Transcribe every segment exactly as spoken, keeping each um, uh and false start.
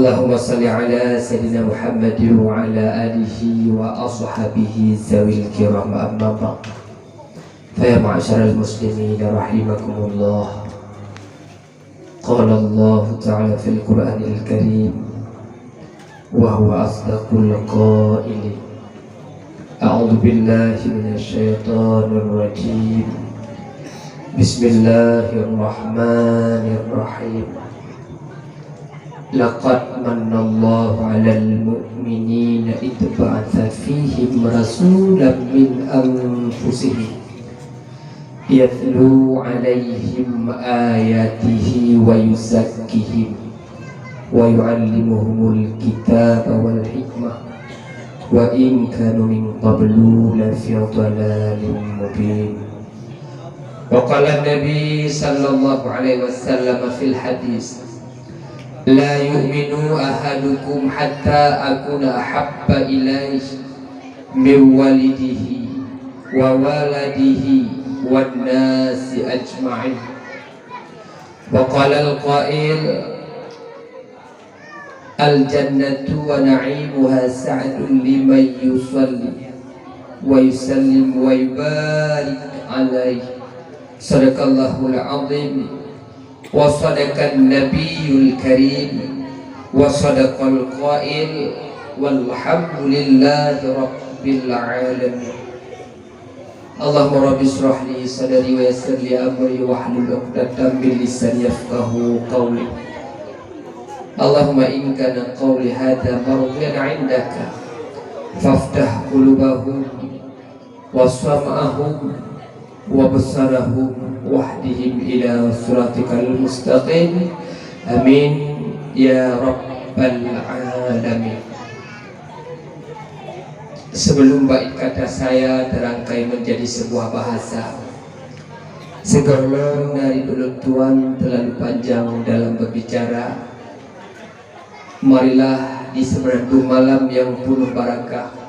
Allahumma salli ala Sayyidina Muhammadin wa ala alihi wa ashabihi zawil kiram, amma ba'd. Fa ya ma'asyiral muslimin rahimakumullah. Qala Allahu ta'ala fil Qur'anil Karim, wa huwa asdaqul qailin. A'udzu billahi minasy syaithanir rajim. Bismillahirrahmanirrahim. Laqad manallahu 'alal mu'minina idz ba'atsa fihim rasulan min anfusihim yatlu 'alaihim ayatihi wa yuzakkihim wa yu'allimuhumul kitaba wal hikmah wa in kanu min qablu lafi dhalalin mubin. Wa qala Nabi sallallahu alaihi wasallam fil hadis, "La yu'minu ahadukum hatta akuna ahabba ilaihi min walidihi wa waladihi wan nasi ajma'in." Wa qala al-qail, "Al-jannatu wa na'imuha sa'dun liman yusalli wa yusallim wa yubarik alaihi." Sadaqallahul azim. Wa sadaqan nabiyyul karim. Wa sadaqal qail. Walhamdulillahi rabbil alamin. Allahumma rabbi israh li sadri wa yassir li amri wahlul 'uqdatam min lisani yafqahu qawli. Allahumma in kana qawli hadza mardiyan 'indaka faftah qulubahum wa sam'ahum wa absarahum wahdihim ila siratikal mustaqim. Amin ya rabbal alamin. Sebelum bait kata saya terangkai menjadi sebuah bahasa, sigohlom dari ulôn tuan terlalu panjang dalam berbicara, marilah di semenandung malam yang penuh barakah,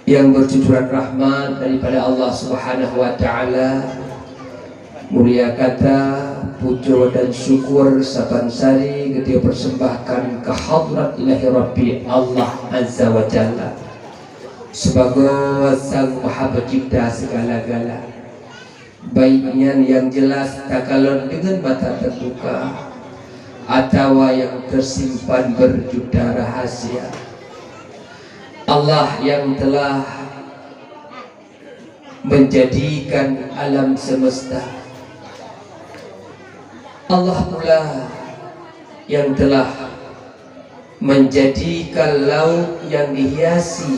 yang bercucuran rahmat daripada Allah Subhanahu wa Ta'ala, mulia kata, puja dan syukur saban sari geutanyoe persembahkan keu hadrat Ilahi Rabbi Allah Azza wa Jalla, sebagai Sang Maha Pencipta segala-gala. Baik nyan yang jelas takalon deungon mata teubuka, atawa yang tersimpan berjuta rahasia. Allah yang telah menjadikan alam semesta. Allah pula yang telah menjadikan laut yang dihiasi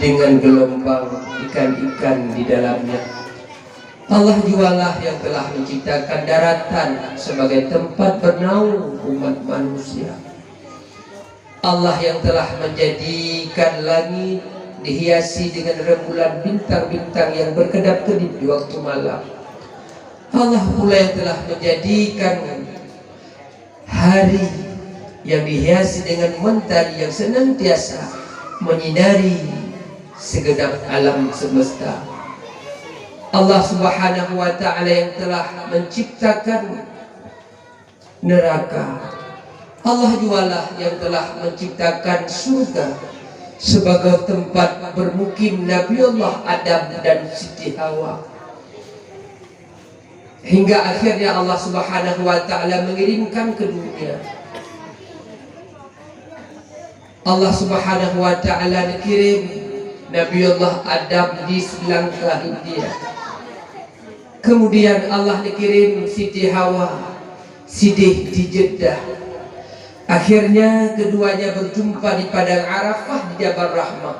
dengan gelombang ikan-ikan di dalamnya. Allah jualah yang telah menciptakan daratan sebagai tempat bernaung umat manusia. Allah yang telah menjadikan langit dihiasi dengan rembulan bintang-bintang yang berkedap-kedip di waktu malam. Allah pula yang telah menjadikan hari yang dihiasi dengan mentari yang senantiasa menyinari segenap alam semesta. Allah Subhanahu wa Ta'ala yang telah menciptakan neraka. Allah jualah yang telah menciptakan surga sebagai tempat bermukim Nabi Allah Adam dan Siti Hawa. Hingga akhirnya Allah Subhanahu wa Ta'ala mengirimkan ke dunia. Allah Subhanahu wa Ta'ala dikirim Nabi Allah Adam di Sri Lanka, India. Kemudian Allah dikirim Siti Hawa sideh di Jeddah. Akhirnya keduanya berjumpa di padang Arafah di Jabal Rahmah.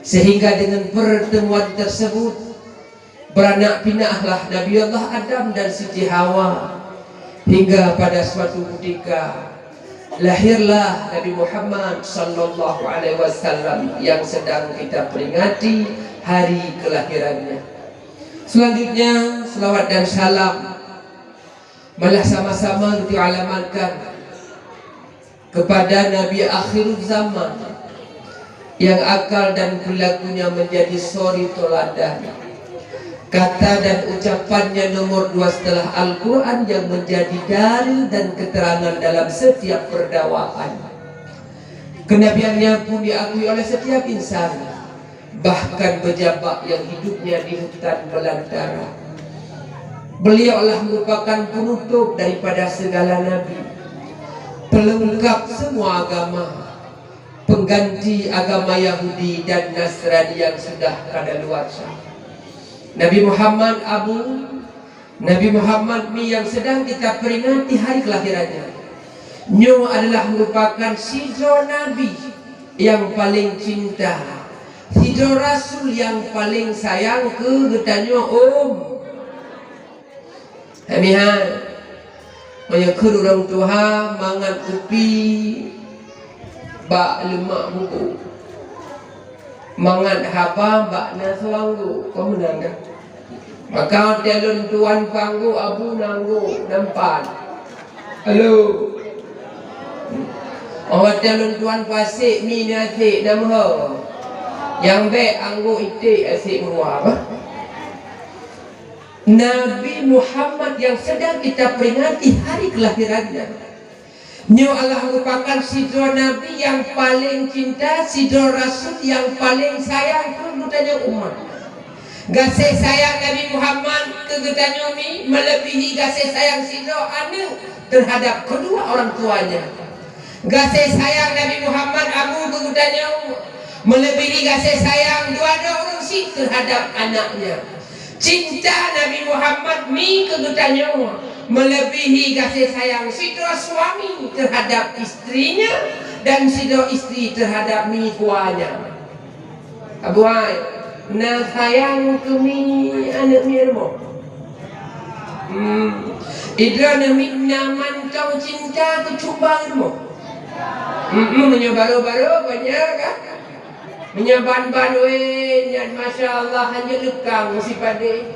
Sehingga dengan pertemuan tersebut, beranak pinahlah Nabi Allah Adam dan Siti Hawa, hingga pada suatu ketika lahirlah Nabi Muhammad sallallahu alaihi wasallam yang sedang kita peringati hari kelahirannya. Selanjutnya, selawat dan salam malah sama-sama kita alamatkan kepada Nabi akhir zaman yang akal dan perilakunya menjadi suri teladan. Kata dan ucapannya nomor dua setelah Al-Quran yang menjadi dalil dan keterangan dalam setiap perdakwaan. Kenabiannya pun diakui oleh setiap insan, bahkan pejabat yang hidupnya di hutan belantara. Beliaulah merupakan penutup daripada segala nabi, pelengkap semua agama, pengganti agama Yahudi dan Nasrani yang sudah kadaluarsa. Nabi Muhammad Abu, Nabi Muhammad Mi yang sedang kita peringati hari kelahirannya. Nyoe adalah merupakan sidroe nabi yang paling cinta, sidroe rasul yang paling sayang keu geutanyoe um. Hai mihai, meunyoe kheun ureuëng tuha mangat kupi bak leumak buku, mangat haba bak na suanggu, kon meunan kan? Maka watée lôn tuan panggu abu nanggu nampan. Halo. Oh, watée lôn tuan pasek mi nasek namho. Yang bek anggu itik asek meurua bah. Nabi Muhammad yang sedang kita peringati hari kelahirannya. Nyoe Allah merupakan sidroe nabi yang paling cinta, sidroe rasul yang paling sayang keu geutanyoe umat. Gaséh sayang Nabi Muhammad keu geutanyoe mi melebihi gaséh sayang sidroe aneuk terhadap kedua orang tuanya. Gaséh sayang Nabi Muhammad Abu keu geutanyoe melebihi gaséh sayang dua droe ureuëng syiek terhadap anaknya. Cinta Nabi Muhammad Mi keu geutanyoe melebihi gaséh sayang sidroe suami terhadap istrinya dan sidroe istri terhadap mi kuanya. Abuai, na sayang keu mi aneuk mi rumoh? Hmm. Idroe na mi na mantong cinta keu cuba rumoh? Hmm, meunyoe barô-barô banyak kan? Meunyoe ban-ban wée nyan, masya Allah, hanjeuet leukang meusipadé,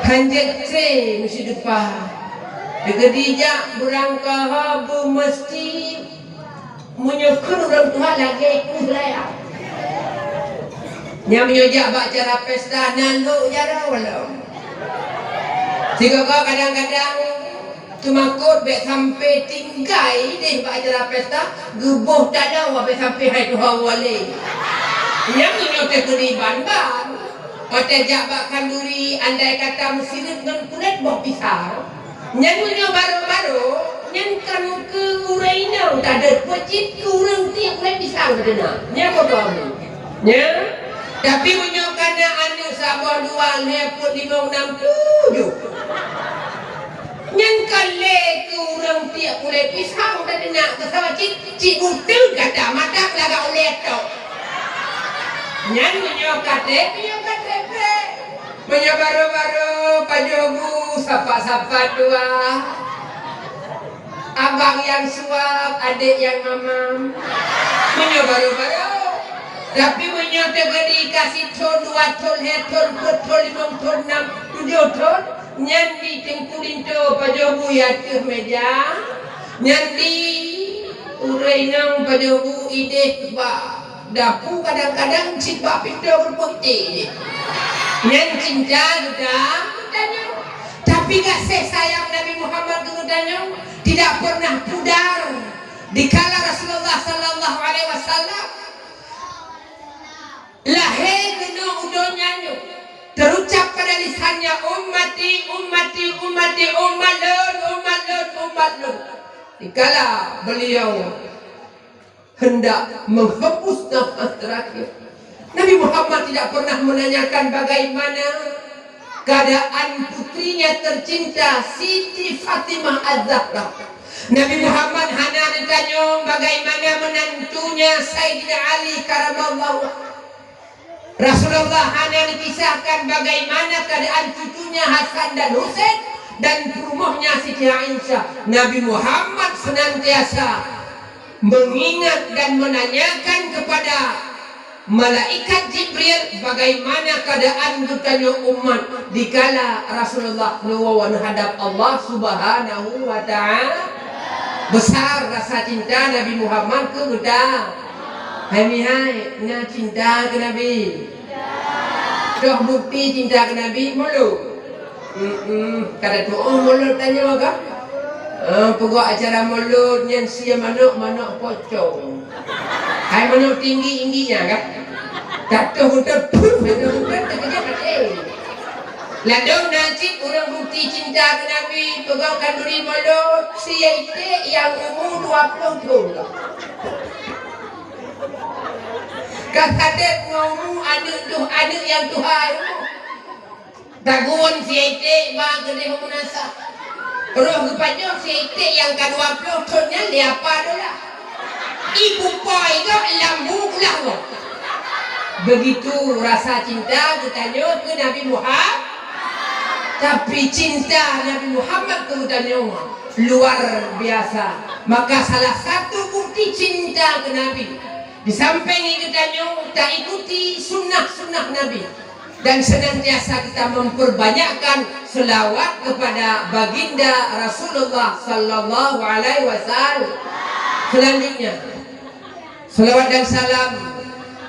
hanjeuet tré meusidepa. Teukeudi jak beurangkaha beumeuseuti, meunyoe kheun ureuëng tuha lagée kueh layang. Nyan meunyoe jak bak acara pesta, nan lhok jaroe lom. Sigoe-goe kadang-kadang teumakot bék sampai tinggai deh bak acara pesta, geuboh tanoh bék sampai hai tuha wale. Nyang nyoe teukeudi ban-ban. Watée jak bak khanduri, andai kata meusireut ngon kulét boh pisang. Nyang nyoe barô-barô, nyan kan keu ureuëng inong tadeuet, peucit keu ureuëng tiek kulét pisang teudeunang. Nyan boh tuha. Nya, tapi meunyoe kana aneuk saboh dua lhée peuet limong nam tujoh, nyan ka lé keu ureuëng tiek kulét pisang teudeunang keu saboh cit, cit buteueng gata mata lagak ulée tok. Nyan meunyoe ka trép, meunyoe ka trép, meunyoe barô-barô pajoh bu sapat-sapat dua. Abang nyang suap, adék nyang mamam. Meunyoe barô-barô. Tapi meunyoe teukeudi ka sithon, dua thon, lhée thon, peuet thon, limong thon, nam, tujoh thon, nyan di teungku linto pajoh bu i ateueh méja, nyan di ureuëng inong pajoh bu ideh bak dapu, kadang-kadang cit bak pintoe geureubeuet jih. Nyan cinta geutanyoe. Tapi gaséh sayang Nabi Muhammad keu geutanyoe tidak pernah pudar. Dikala Rasulullah sallallahu alaihi wasallam lahé keunoe u donya nyoe, terucap pada lisannya, "Ummati, ummati, ummati, umat lôn, umat lôn, umat lôn." Dikala beliau hendak menghembus nafas terakhir, Nabi Muhammad tidak pernah menanyakan bagaimana keadaan putrinya tercinta Siti Fatimah Az-Zahra. Nabi Muhammad hana neutanyong bagaimana menantunya Saidina Ali karamallahu wajhah. Rasulullah hana neukisahkan bagaimana keadaan cucunya Hasan dan Husain dan peurumohnya Siti Aisyah. Nabi Muhammad senantiasa mengingat dan menanyakan kepada malaikat Jibril bagaimana keadaan geutanyoe umat dikala Rasulullah neuwoe neuhadap Allah Subhanahu wa Ta'ala. Besar rasa cinta Nabi Muhammad keu geutanyoe. Hai mihai, na cinta keu Nabi? Toh bukti cinta keu Nabi, mulod. Hmm, ka tatu'oh mulod tanyoe ka? Eh, peugah acara mulod nyan sie manok, manok pocong. Hai manok tinggi-inggi nyan ka? Tatu'oh beutôi, puh, tatu'oh beutôi, teukeujot até. Ladôm na cit ureuëng bukti cinta keu Nabi, peugah khanduri mulod, sie iték nyang umu dua ploh thon. Ka sadet ngon umu aneuëk tuh, aneuëk nyang tuha umu. Tagun sie iték ba keudeh meunasah. Roh geupajoh sie iték nyang ka dua ploh thon nyan lé apa dola. Ibu poi gok lam bu ulah gok. Begitu rasa cinta geutanyoe keu Nabi Muhammad. Tapi cinta Nabi Muhammad keu geutanyoe luar biasa. Maka salah satu bukti cinta keu Nabi, di samping geutanyoe taikuti sunnah-sunnah Nabi, dan senantiasa kita memperbanyakkan selawat kepada Baginda Rasulullah sallallahu alaihi wasallam. Selanjutnya, selawat dan salam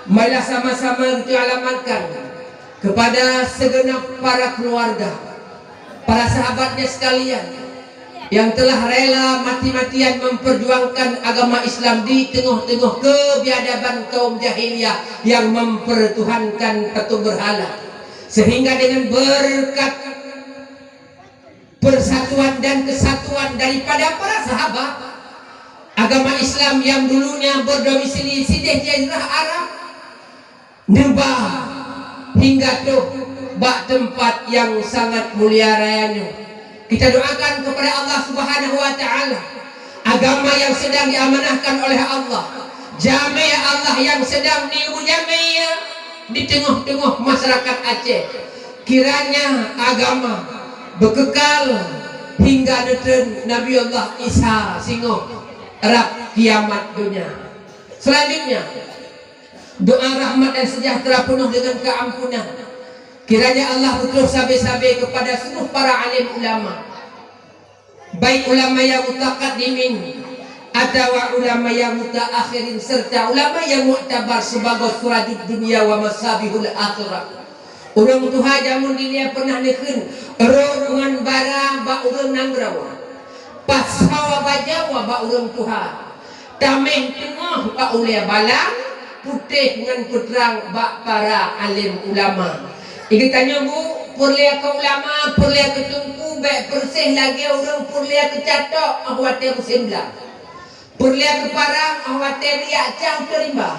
marilah sama-sama kita alamatkan kepada segenap para keluarga, para sahabatnya sekalian, yang telah rela mati-matian memperjuangkan agama Islam di tengah-tengah kebiadaban kaum jahiliyah yang mempertuhankan patung berhala. Sehingga dengan berkat persatuan dan kesatuan daripada para sahabat, agama Islam yang dulunya berdomisili sideh Jazirah Arab, neuba hingga troh bak teumpat nyang sangat mulia raya nyoe. Kita doakan kepada Allah Subhanahu wa Taala, agama yang sedang diamanahkan oleh Allah, jamé Allah yang sedang diubu jamé di tengah-tengah masyarakat Aceh. Kiranya agama beukekal hingga neutreun Nabi Allah Isa singoh rab kiamat dunia. Selanjutnya, doa rahmat dan sejahtera penuh dengan keampunan. Kiranya Allah beutroh sabe-sabe kepada seluruh para alim ulama, baik ulama yang mutaqaddimin atawa ulama yang mutaakhirin, serta ulama yang muktabar sebagai sirajud dunia wa masabihul akhirah. Ureuëng tuha jameun dilee pernah neukheun, rhot ngon bara bak ureuëng nanggroe, pasoe bajawa bak ureuëng tuha, tameh teungoh bak ulée balang, putéh ngon peutrang bak para alim ulama. Geutanyoe bu, peureulée keu ulama, peureulée keu teungku, bék peureuseh lagée ureuëng peureulée keu catok óh watée musém blang. Peureulée keu parang óh watée biak cang teurimba.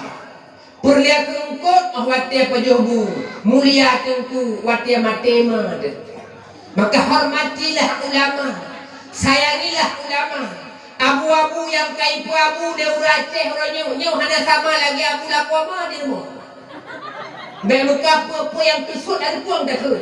Peureulée keu eungkôt óh watée pajoh bu, mulia teungku watée maté meudeut. Maka hormatilah ulama, sayangilah ulama. Abu-abu nyang ka ipeuabu lé ureuëng Aceh uroe nyoe, nyoe hana sama lagée abu lakoe ma di rumoh. Bék meuka peue-peue nyang teusut dan puang takheun.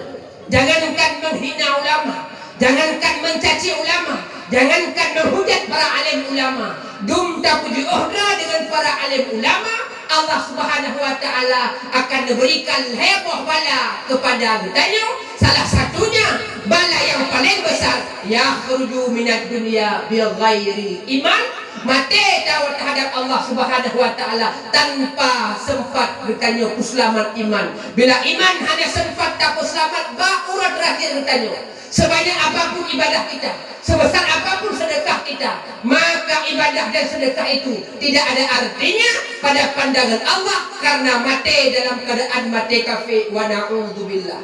Jangankan menghina ulama, jangankan mencaci ulama, jangankan menghujat para alim ulama. Dum tapuji oh droe dengan para alim ulama, Allah Subhanahu wa Taala akan neuberikan lhée boh bala kepada geutanyoe. Salah satunya bala yang paling besar, yakhruju minad dunya bighairi iman, maté tawa terhadap Allah Subhanahu wa Taala tanpa sempat geutanyoe peuseulamat iman. Bila iman hana sempat tapeuseulamat bak uroe terakhir geutanyoe, sebanyak apapun ibadah kita, sebesar apapun sedekah kita, maka ibadah dan sedekah itu tidak ada artinya pada pandangan Allah karena maté dalam keadaan maté kafé, wa na'udzubillah.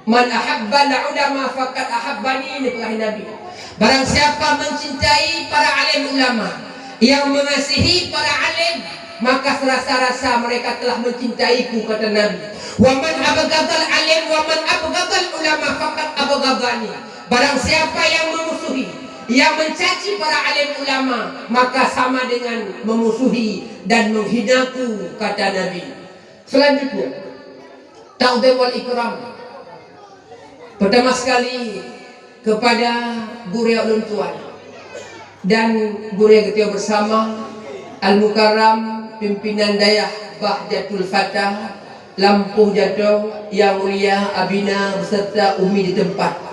"Man ahabbal ulama faqad ahabbani," neupeugah Nabi. Barang siapa mencintai para alim ulama, yang mengasihi para alim, maka serasa-rasa mereka telah mencintaiku, kata Nabi. "Wa man abghadal alim, wa man abghadal ulama faqad abghadani." Barang siapa yang memusuhi, yang mencaci para alim ulama, maka sama dengan memusuhi dan menghinaku, kata Nabi. Selanjutnya, takzim wal ikram. Pertama sekali kepada gurée ulôn tuan dan gurée geutanyoe bersama, Al-Mukarram, pimpinan dayah Bahjatul Fata, Lampôh Jatong, yang mulia Abina beserta Umi di tempat.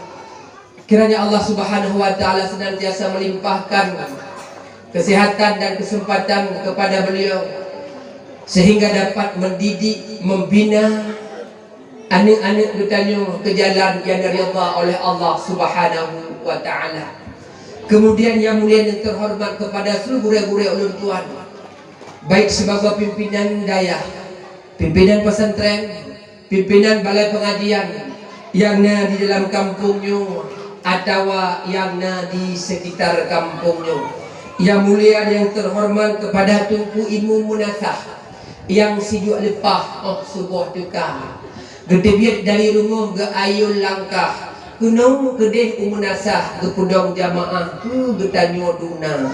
Kiranya Allah Subhanahu wa Taala senantiasa melimpahkan kesehatan dan kesempatan kepada beliau, sehingga dapat mendidik, membina Aneuk-aneuk geutanyoe keu jalan nyang diridha oleh Allah Subhanahu wa Ta'ala. Kemudian, yang mulia dan terhormat kepada seluruh gurée-gurée ulôn tuan, baik sebagai pimpinan dayah, pimpinan pesantren, pimpinan balai pengajian nyang na di dalam kampung nyoe atawa nyang na di sekitar kampung nyoe. Yang mulia dan terhormat kepada Teungku Imum Meunasah nyang sijuek leupah óh suboh teuka. Geuteubiet dari rumoh geuayôn langkah, keunoe keudeh u Meunasah geupeudong jamaah keu geutanyoe duna.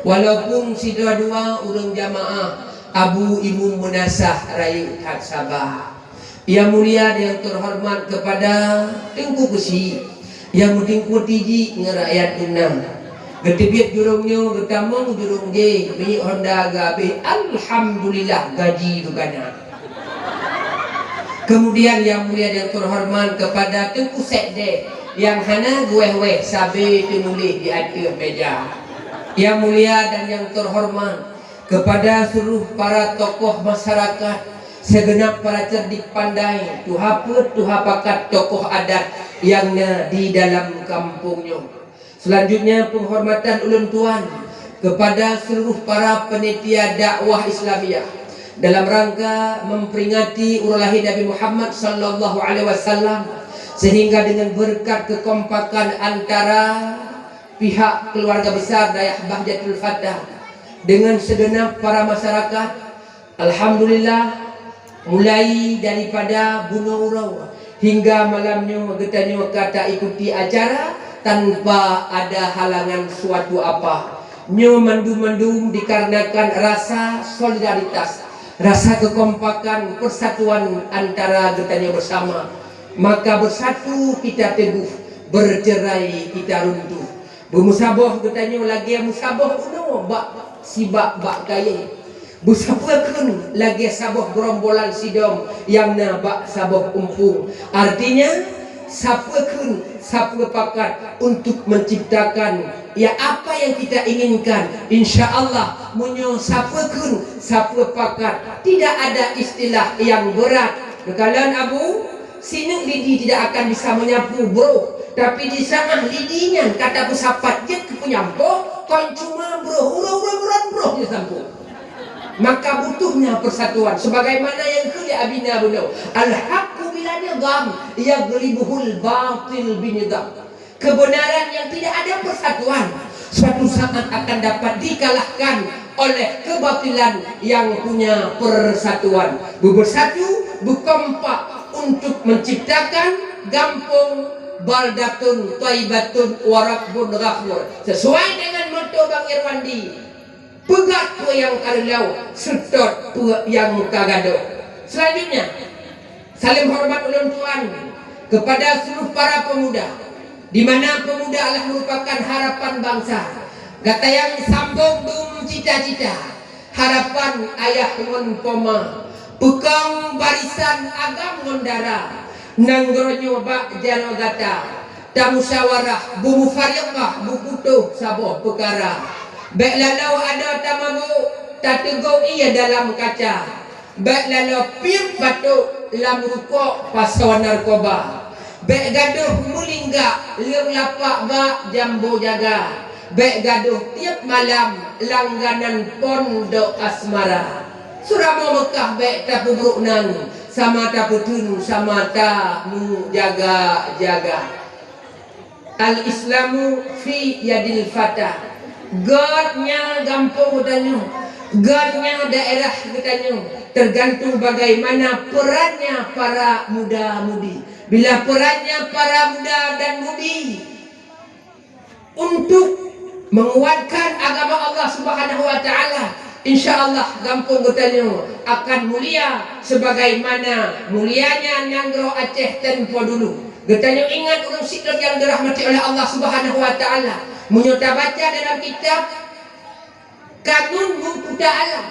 Walaupun sidua-dua ureuëng jamaah, Abu Imum Meunasah rayeuk that saba. Yang mulia dan terhormat kepada Teungku Keuchik, nyang meuteungku tiji ngon rakyat duna. Geuteubiet jurông nyoe geutamong jurông jéh, minyeuk honda geuhabéh, alhamdulillah gaji geuh ka na. Kemudian yang mulia dan terhormat kepada Teungku Sekdes nyang hana geuwéh-wéh sabe teumuléh di ateueh meja. Yang mulia dan yang terhormat kepada seluruh para tokoh masyarakat, segenap para cerdik pandai, tuha peuet, tuha pakat, tokoh adat nyang na di dalam kampung nyoe. Selanjutnya, penghormatan ulôn tuan kepada seluruh para panitia dakwah Islamiyah dalam rangka memperingati uroe lahé Nabi Muhammad sallallahu alaihi wasallam, sehingga dengan berkat kekompakan antara pihak keluarga besar Dayah Bahjatul Fatah dengan segenap para masyarakat, alhamdulillah, mulai daripada bunoe uroe hingga malam nyoe geutanyoe ka taikuti acara tanpa ada halangan suatu apa. Nyoe mandum-mandum dikarenakan rasa solidaritas, rasa kekompakan persatuan antara geutanyoe bersama. Maka bersatu kita teguh, bercerai kita runtuh. Beumeusaboh geutanyoe lagée meusaboh unoe bak sibak bak kayée. Beusapeue kheun lagée saboh geurombolan sidom nyang na bak saboh umpung. Artinya, sapeue kheun, sapeue pakat untuk menciptakan, ya, apa yang kita inginkan. Insya Allah, meunyoe sapeue kheun, sapeue pakat, tidak ada istilah yang berat. Geukalon Abu, sineuk lidi tidak akan bisa menyapu broh, tapi di saat lidi nyan ka tapeusapat jeuet keu peunyampôh, kon cuma broh, uroe-uroe buran broh jisampôh. Maka butuhnya persatuan, sebagaimana nyang kheun lé Abina bunoe, "Al-haqqu bila nizam, yaghlibuhul batil binizam." Kebenaran yang tidak ada persatuan, suatu saat akan dapat dikalahkan oleh kebatilan yang punya persatuan. Beubeusatu, beukompak untuk menciptakan gampông baldatun thaibatun wa rabbun ghafur. Sesuai dengan moto Bang Irwandi, peugah peue nyang ka leulo, seutôt peue nyang ka gadôh. Selanjutnya, saleuem horeumat ulôn tuan kepada seluruh para pemuda, di mana pemuda adalah merupakan harapan bangsa. Gata nyang sambong dum cita-cita, harapan ayah ngon poma, peukong barisan agam ngon dara, nanggroe nyoe bak jaroe gata. Tamusyawarah, beumufariqah, beuputôh saboh peukara. Bék laloe adoe tamabôk, tateugok ie dalam kaca. Bék laloe piep batôk lam rukok pasoe narkoba. Bék gadôh meulinggak lheueh lapak bak jambo jaga. Bék gadôh tieb malam langganan pondok asmara. Seuramoe Meukah bék tapeubrôk nan, sama tapeutheun, sama tamujaga-jaga. Al-Islamu fi yadil fata. Göt nyan gampông geutanyoe, göt nyan daerah geutanyoe, tergantung bagaimana perannya para muda-mudi. Bila perannya para muda dan mudi untuk menguatkan agama Allah Subhanahu wa Ta'ala, insya Allah gampông geutanyoe akan mulia sebagaimana mulianya nanggroe Aceh tempo dulu. Geutanyoe ingat, ureuëng sidroe nyang dirahmati oleh Allah Subhanahu wa Ta'ala, meunyoe tabaca dalam kitab Kanun Meukuta Alam,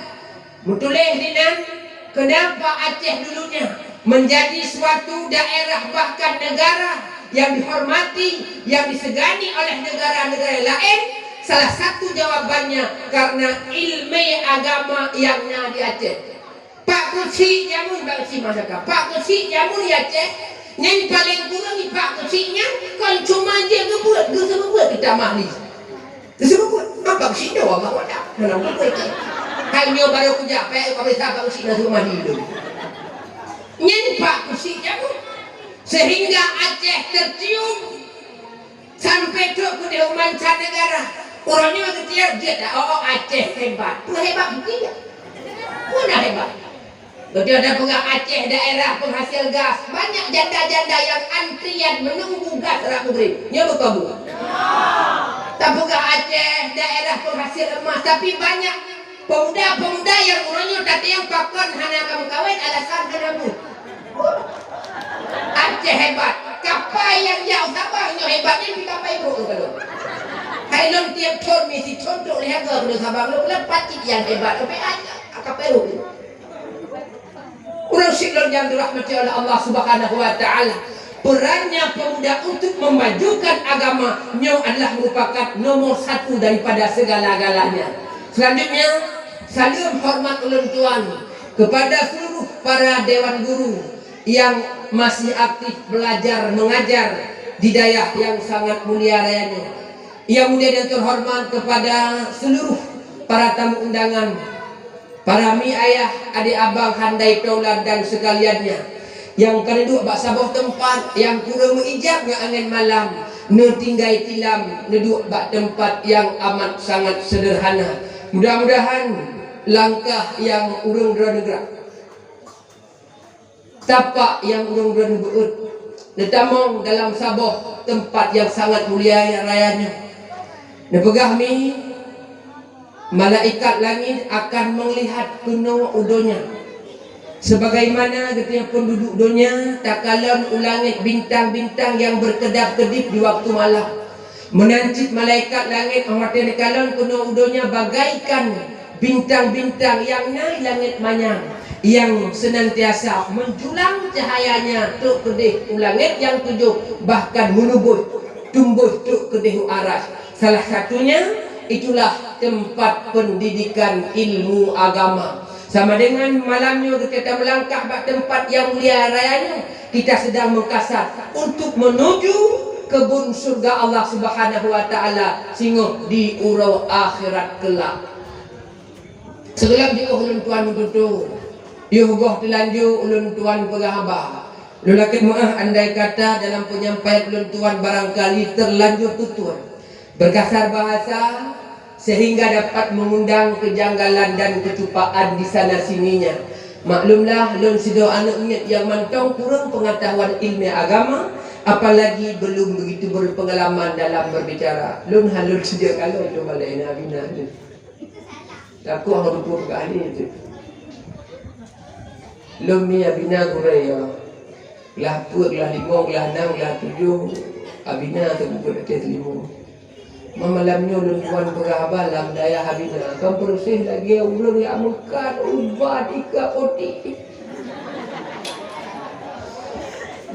meutuléh dinan, kenapa Aceh dulunya menjadi suatu daerah bahkan negara yang dihormati, yang disegani oleh negara-negara lain? Salah satu jawabannya karena ilmu agama yang na di Aceh. Pak Keuchik jameun bak keuchik masyarakat. Pak keuchik jameun ya Aceh, nyang paleng kureueng i pak keuchik nyan kon cuma jeuet geubeuet, geuseumeubeuet kitab mahli. Geuseumeubeuet, apa keuchik nyoe Allah wadah. Mana geubeuet. Hai nyoe baru kujak pek, apa bisa pak keuchik na seumeubeuet mahli tu. Nyan pak keuchik jameun. Sehingga Aceh tercium sampai trok keudeh u mancanegara. Uroe nyoe geutiyak jeuet dak, oh, oh, Aceh hebat. Peue hebat bukti ya? Peue na hebat? Beutôi tapeugah Aceh daerah penghasil gas. Banyak janda-janda yang antrian menunggu gas rab Maghrib. Nyoe beutôi bu? Tapeugah Aceh daerah penghasil emas, tapi banyak pemuda-pemuda yang uroe nyoe tateueng pakon hana ka meukawen alasan hana bu. Aceh hebat. Kapai nyang jak u Sabang nyoe hebat nyan pih kapai brôk lôn kalon. Hai lôn tiep thon misi thon trok lhèe go keunoe Sabang lôn, lôn pacit nyang hebat, tapi Aceh kapai brôk. Ureueng syik lôn nyang dirahmati oleh Allah Subhanahu wa Ta'ala, perannya pemuda untuk memajukan agama nyoe adalah merupakan nomor satu daripada segala-galanya. Selanjutnya, saleuem hormat ulôn tuan kepada seluruh para dewan guru yang masih aktif belajar mengajar di dayah yang sangat mulia raya nyoe. Yang mulia dan terhormat kepada seluruh para tamu undangan, para mi ayah, adik abang, handai taulan dan sekaliannya, nyang ka neuduek bak saboh teumpat nyang kureueng meuijab ngon angén malam, neutinggai tilam, neuduek bak teumpat nyang amat sangat sederhana. Mudah-mudahan langkah nyang ureueng droeneuh gerak, tapak nyang ureueng droeneuh beuet, neutamong dalam saboh teumpat nyang sangat mulia raya nyoe. Neupeugah mi, malaikat langét akan meulihat keunoe u donya. Sebagaimana geutanyoe peunduduek donya takalon u langét bintang-bintang nyang beukeudap-keudip di waktu malam. Meunan cit malaikat langét óh watée neukalon keunoe u donya bagaikan bintang-bintang nyang na i langét manyang, nyang seunantiasa meujulang cahayanya trok keudeh u langét nyang tujoh, bahkan meunuboh tumboh trok keudeh u Arasy. Salah satunya itulah teumpat peundidikan ilmu agama. Sama dengan malam nyoe geutanyoe meulangkah bak teumpat nyang mulia raya nyoe, kita sedang mengkasab untuk menuju kebun surga Allah Subhanahu wa Ta'ala singoh di uroe akhirat kelak. Sigohlom jiôh ulôn tuan meututoe, yoh goh teulanjô ulôn tuan peugah haba. Lôn lakée meu'ah andai kata dalam peunyampaian ulôn tuan barangkali teulanjô tutoe. Berkasar bahasa, sehingga dapat mengundang kejanggalan dan kecupakan di sana sininya. Maklumlah, lôn sidroe aneuk miet nyang mantong kureueng peungatahuan ileumèe agama, apalagi belum begitu berpengalaman dalam berbicara. Lôn han lôn sijak kalon cuma lé na bina. Takot hana teupeu peugah ni tu. Lôn ni Abina gurèe ya. Glah peuet, glah limong, glah nam, glah tujoh. Abina teupeu ateueh lima. Ma malam nyoe lôn tuan peugah haba lam dayah Abina. Kan proses lagèe ureueng nyang meukat ubat ikat poti.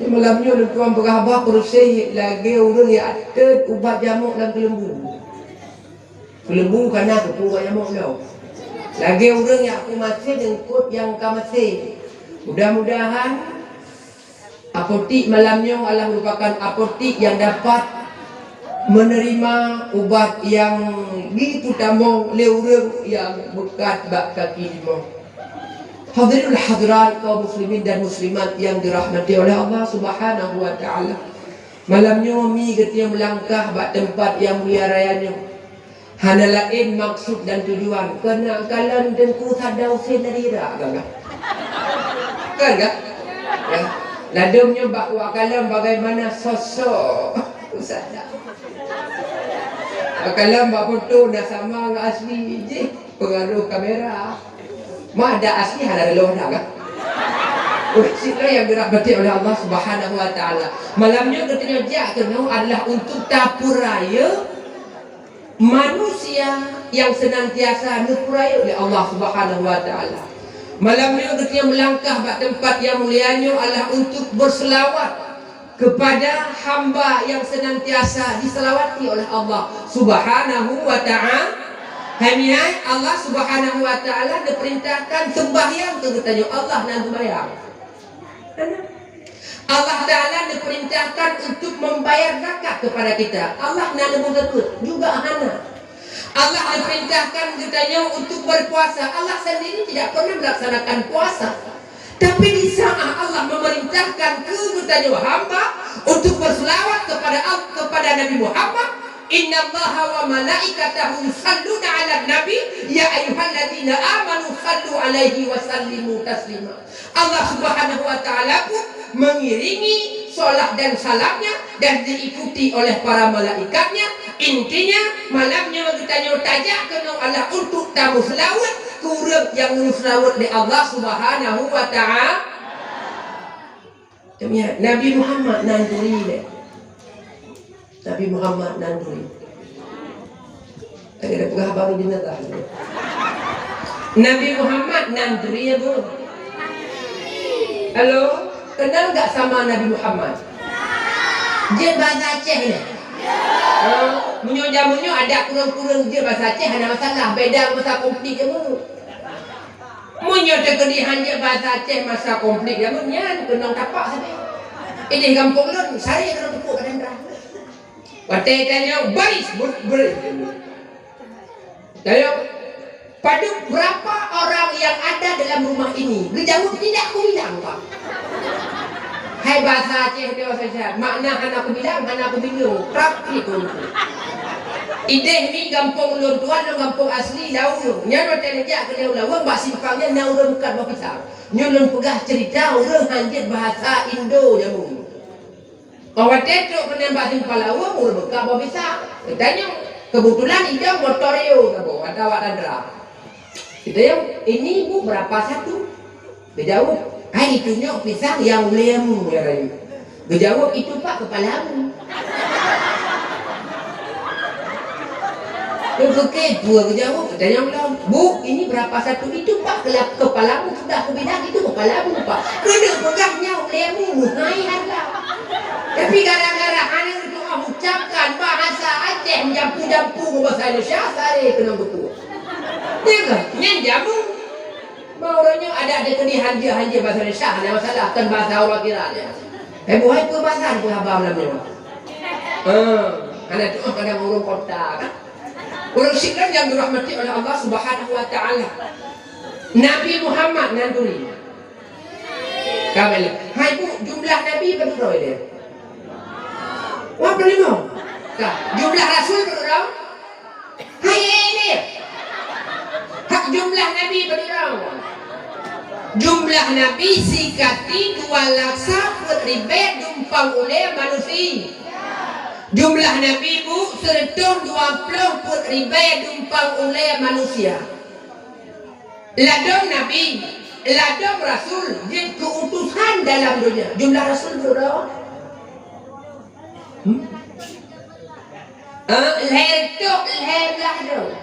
Di malam nyoe lôn tuan peugah haba proses lagèe ureueng nyang ateueh ubat jamok lam keuleumbu. Keuleumbu ka na keupeue nyang meu'oh. Lagèe ureueng nyang aku maséh deungkot nyang ka maséh. Mudah-mudahan apotik malam nyoe adalah merupakan apotik nyang dapat menerima ubat nyang jipeutamong lé ureueng nyang meukat bak kaki limong. Hadirin hadirat kaum muslimin dan muslimat nyang dirahmati oleh Allah Subhanahu wa Ta'ala. Malam nyoe mi geutanyoe meulangkah bak teumpat nyang mulia raya nyoe. Hana laén maksud dan tujuan keuneuk kalon Teungku Sada Hussein Nadira, kan, kan? Kan, kan? Ya. Ladôm nyoe bak wak kalon bagaimana sosok Sada. Wak kalon bak foto na sama ngon asli jih, pengaruh kamera. Ma ada asli hana reuloh dah, kan? Ureueng syiek nyang dirahmati oleh Allah Subhanahu wa Ta'ala. Malam nyoe geutanyoe jak keunoe adalah untuk tapeuraya manusia nyang seunantiasa neupeuraya lé Allah Subhanahu wa Ta'ala. Malam nyoe geutanyoe meulangkah bak teumpat nyang mulia nyoe adalah untuk beuseulawat kepada hamba nyang seunantiasa diseulawati oleh Allah Subhanahu wa Ta'ala. Hai mihai, Allah Subhanahu wa Ta'ala neupeurintahkan seumbahyang keu geutanyoe. Allah na seumbahyang. Allah Ta'ala neupeurintahkan untuk membayar zakat kepada kita. Allah na neuboh zakeuet? Juga hana. Allah neupeurintahkan geutanyoe untuk berpuasa. Allah sendiri tidak pernah melaksanakan puasa. Tapi di saat Allah memerintahkan keu geutanyoe hamba untuk berselawat kepada Al-, kepada Nabi Muhammad, "Innallaha wa malaikatahu yusalluna 'alan nabi, ya ayyuhalladzina amanu sallu 'alaihi wa sallimu taslima." Allah Subhanahu wa Ta'ala pun mengiringi solat dan salamnya dan diikuti oleh para malaikatnya. Intinya, malam nyoe geutanyoe tajak keunoe Allah untuk tameuseulaweuet keu ureuëng nyang neuseulaweuet lé Allah Subhanahu wa Ta'ala. Nabi Muhammad nan turi lé. Nabi Muhammad nan turi. Lagée na peugah baru binatang. Nabi Muhammad nan turi ya, Bu. Halo, kenal nggak sama Nabi Muhammad? Jeuet bahasa Aceh nyan. Ha, meunyoe jameun nyoe adak kureueng-kureueng jeuet bahasa Aceh hana masalah, beda masa konflik jameun. Meunyoe teukeudi han jeuet bahasa Aceh masa konflik jameun nyan, keunong tapak sabe. Ideh gampông lôn, sare keunong teupok badan dah. Watée tanyoe baris, ber-, ber-, Ayo, padub berapa orang yang ada dalam rumah ini? Geujaweueb, "Tidak kubilang, Pak." Hai bahasa Aceh, dia bahasa Aceh. Makna hana kubilang, hana kubilang. Trap itu. Ideh ni gampông ulôn tuan, lôn gampông asli Laweueng. Nyan watée neujak keu Laweueng, bak simpang nyan na ureuëng meukat boh pisang. Nyoe lôn peugah cerita ureuëng hanjeuet bahasa Indo jameun. Óh watée trok keunan bak simpang Laweueng, ureuëng buka boh pisang. Geutanyong, keubeutulan idong motor Rio saboh, ata awak Tandra. Geutanyong, "Ini, Bu, berapa satu?" Geujaweueb, "Hai, itu nyoe pisang nyang ulée mu, ya Rayu." Geujaweueb, "Itu, Pak, kepalamu." Lôn peukeue peue geujaweueb, geutanyong lom, "Bu, ini berapa satu?" "Itu, Pak, kela-, kepalamu sudah kubilang, itu kepalamu, Pak." Keuneuk peugah nyoe lé mu meuhai hareuga. Tapi gara-gara hana geutu'oh ucapkan bahasa Aceh meujampu-jampu ngon bahasa Indonesia, sare keunong geutu'oh. Iya kah? Nyan jameun. Mau uroe nyoe adak dikeudi hanjeuet-hanjeuet bahasa Indonesia, hana masalah, kan bahasa ureuëng kira nyan. Eh, buhai peue bahasa peue haba malam nyoe? Eh, hana tu'oh kadang ureuëng kota, kan? Ureuëng Islam yang dirahmati oleh Allah Subhanahu wa Ta'ala. Nabi Muhammad nan turi. Ka bela. Hai, Bu, jumlah nabi padub droe dia? Dua puluh lima. Ka. Jumlah rasul padub droe? Hai, ini. Hak jumlah nabi padub droe? Jumlah nabi sikati dua laksa peuet ribée dumpang ulée manusia. Jumlah nabi, Bu, seureutôh dua ploh peuet ribée dumpang ulée manusia. Ladôm nabi, ladôm rasul jeuet keu utusan dalam donya. Jumlah rasul padub droe? Hmm? Eh, lhèe reutôh lhèe blaih droe.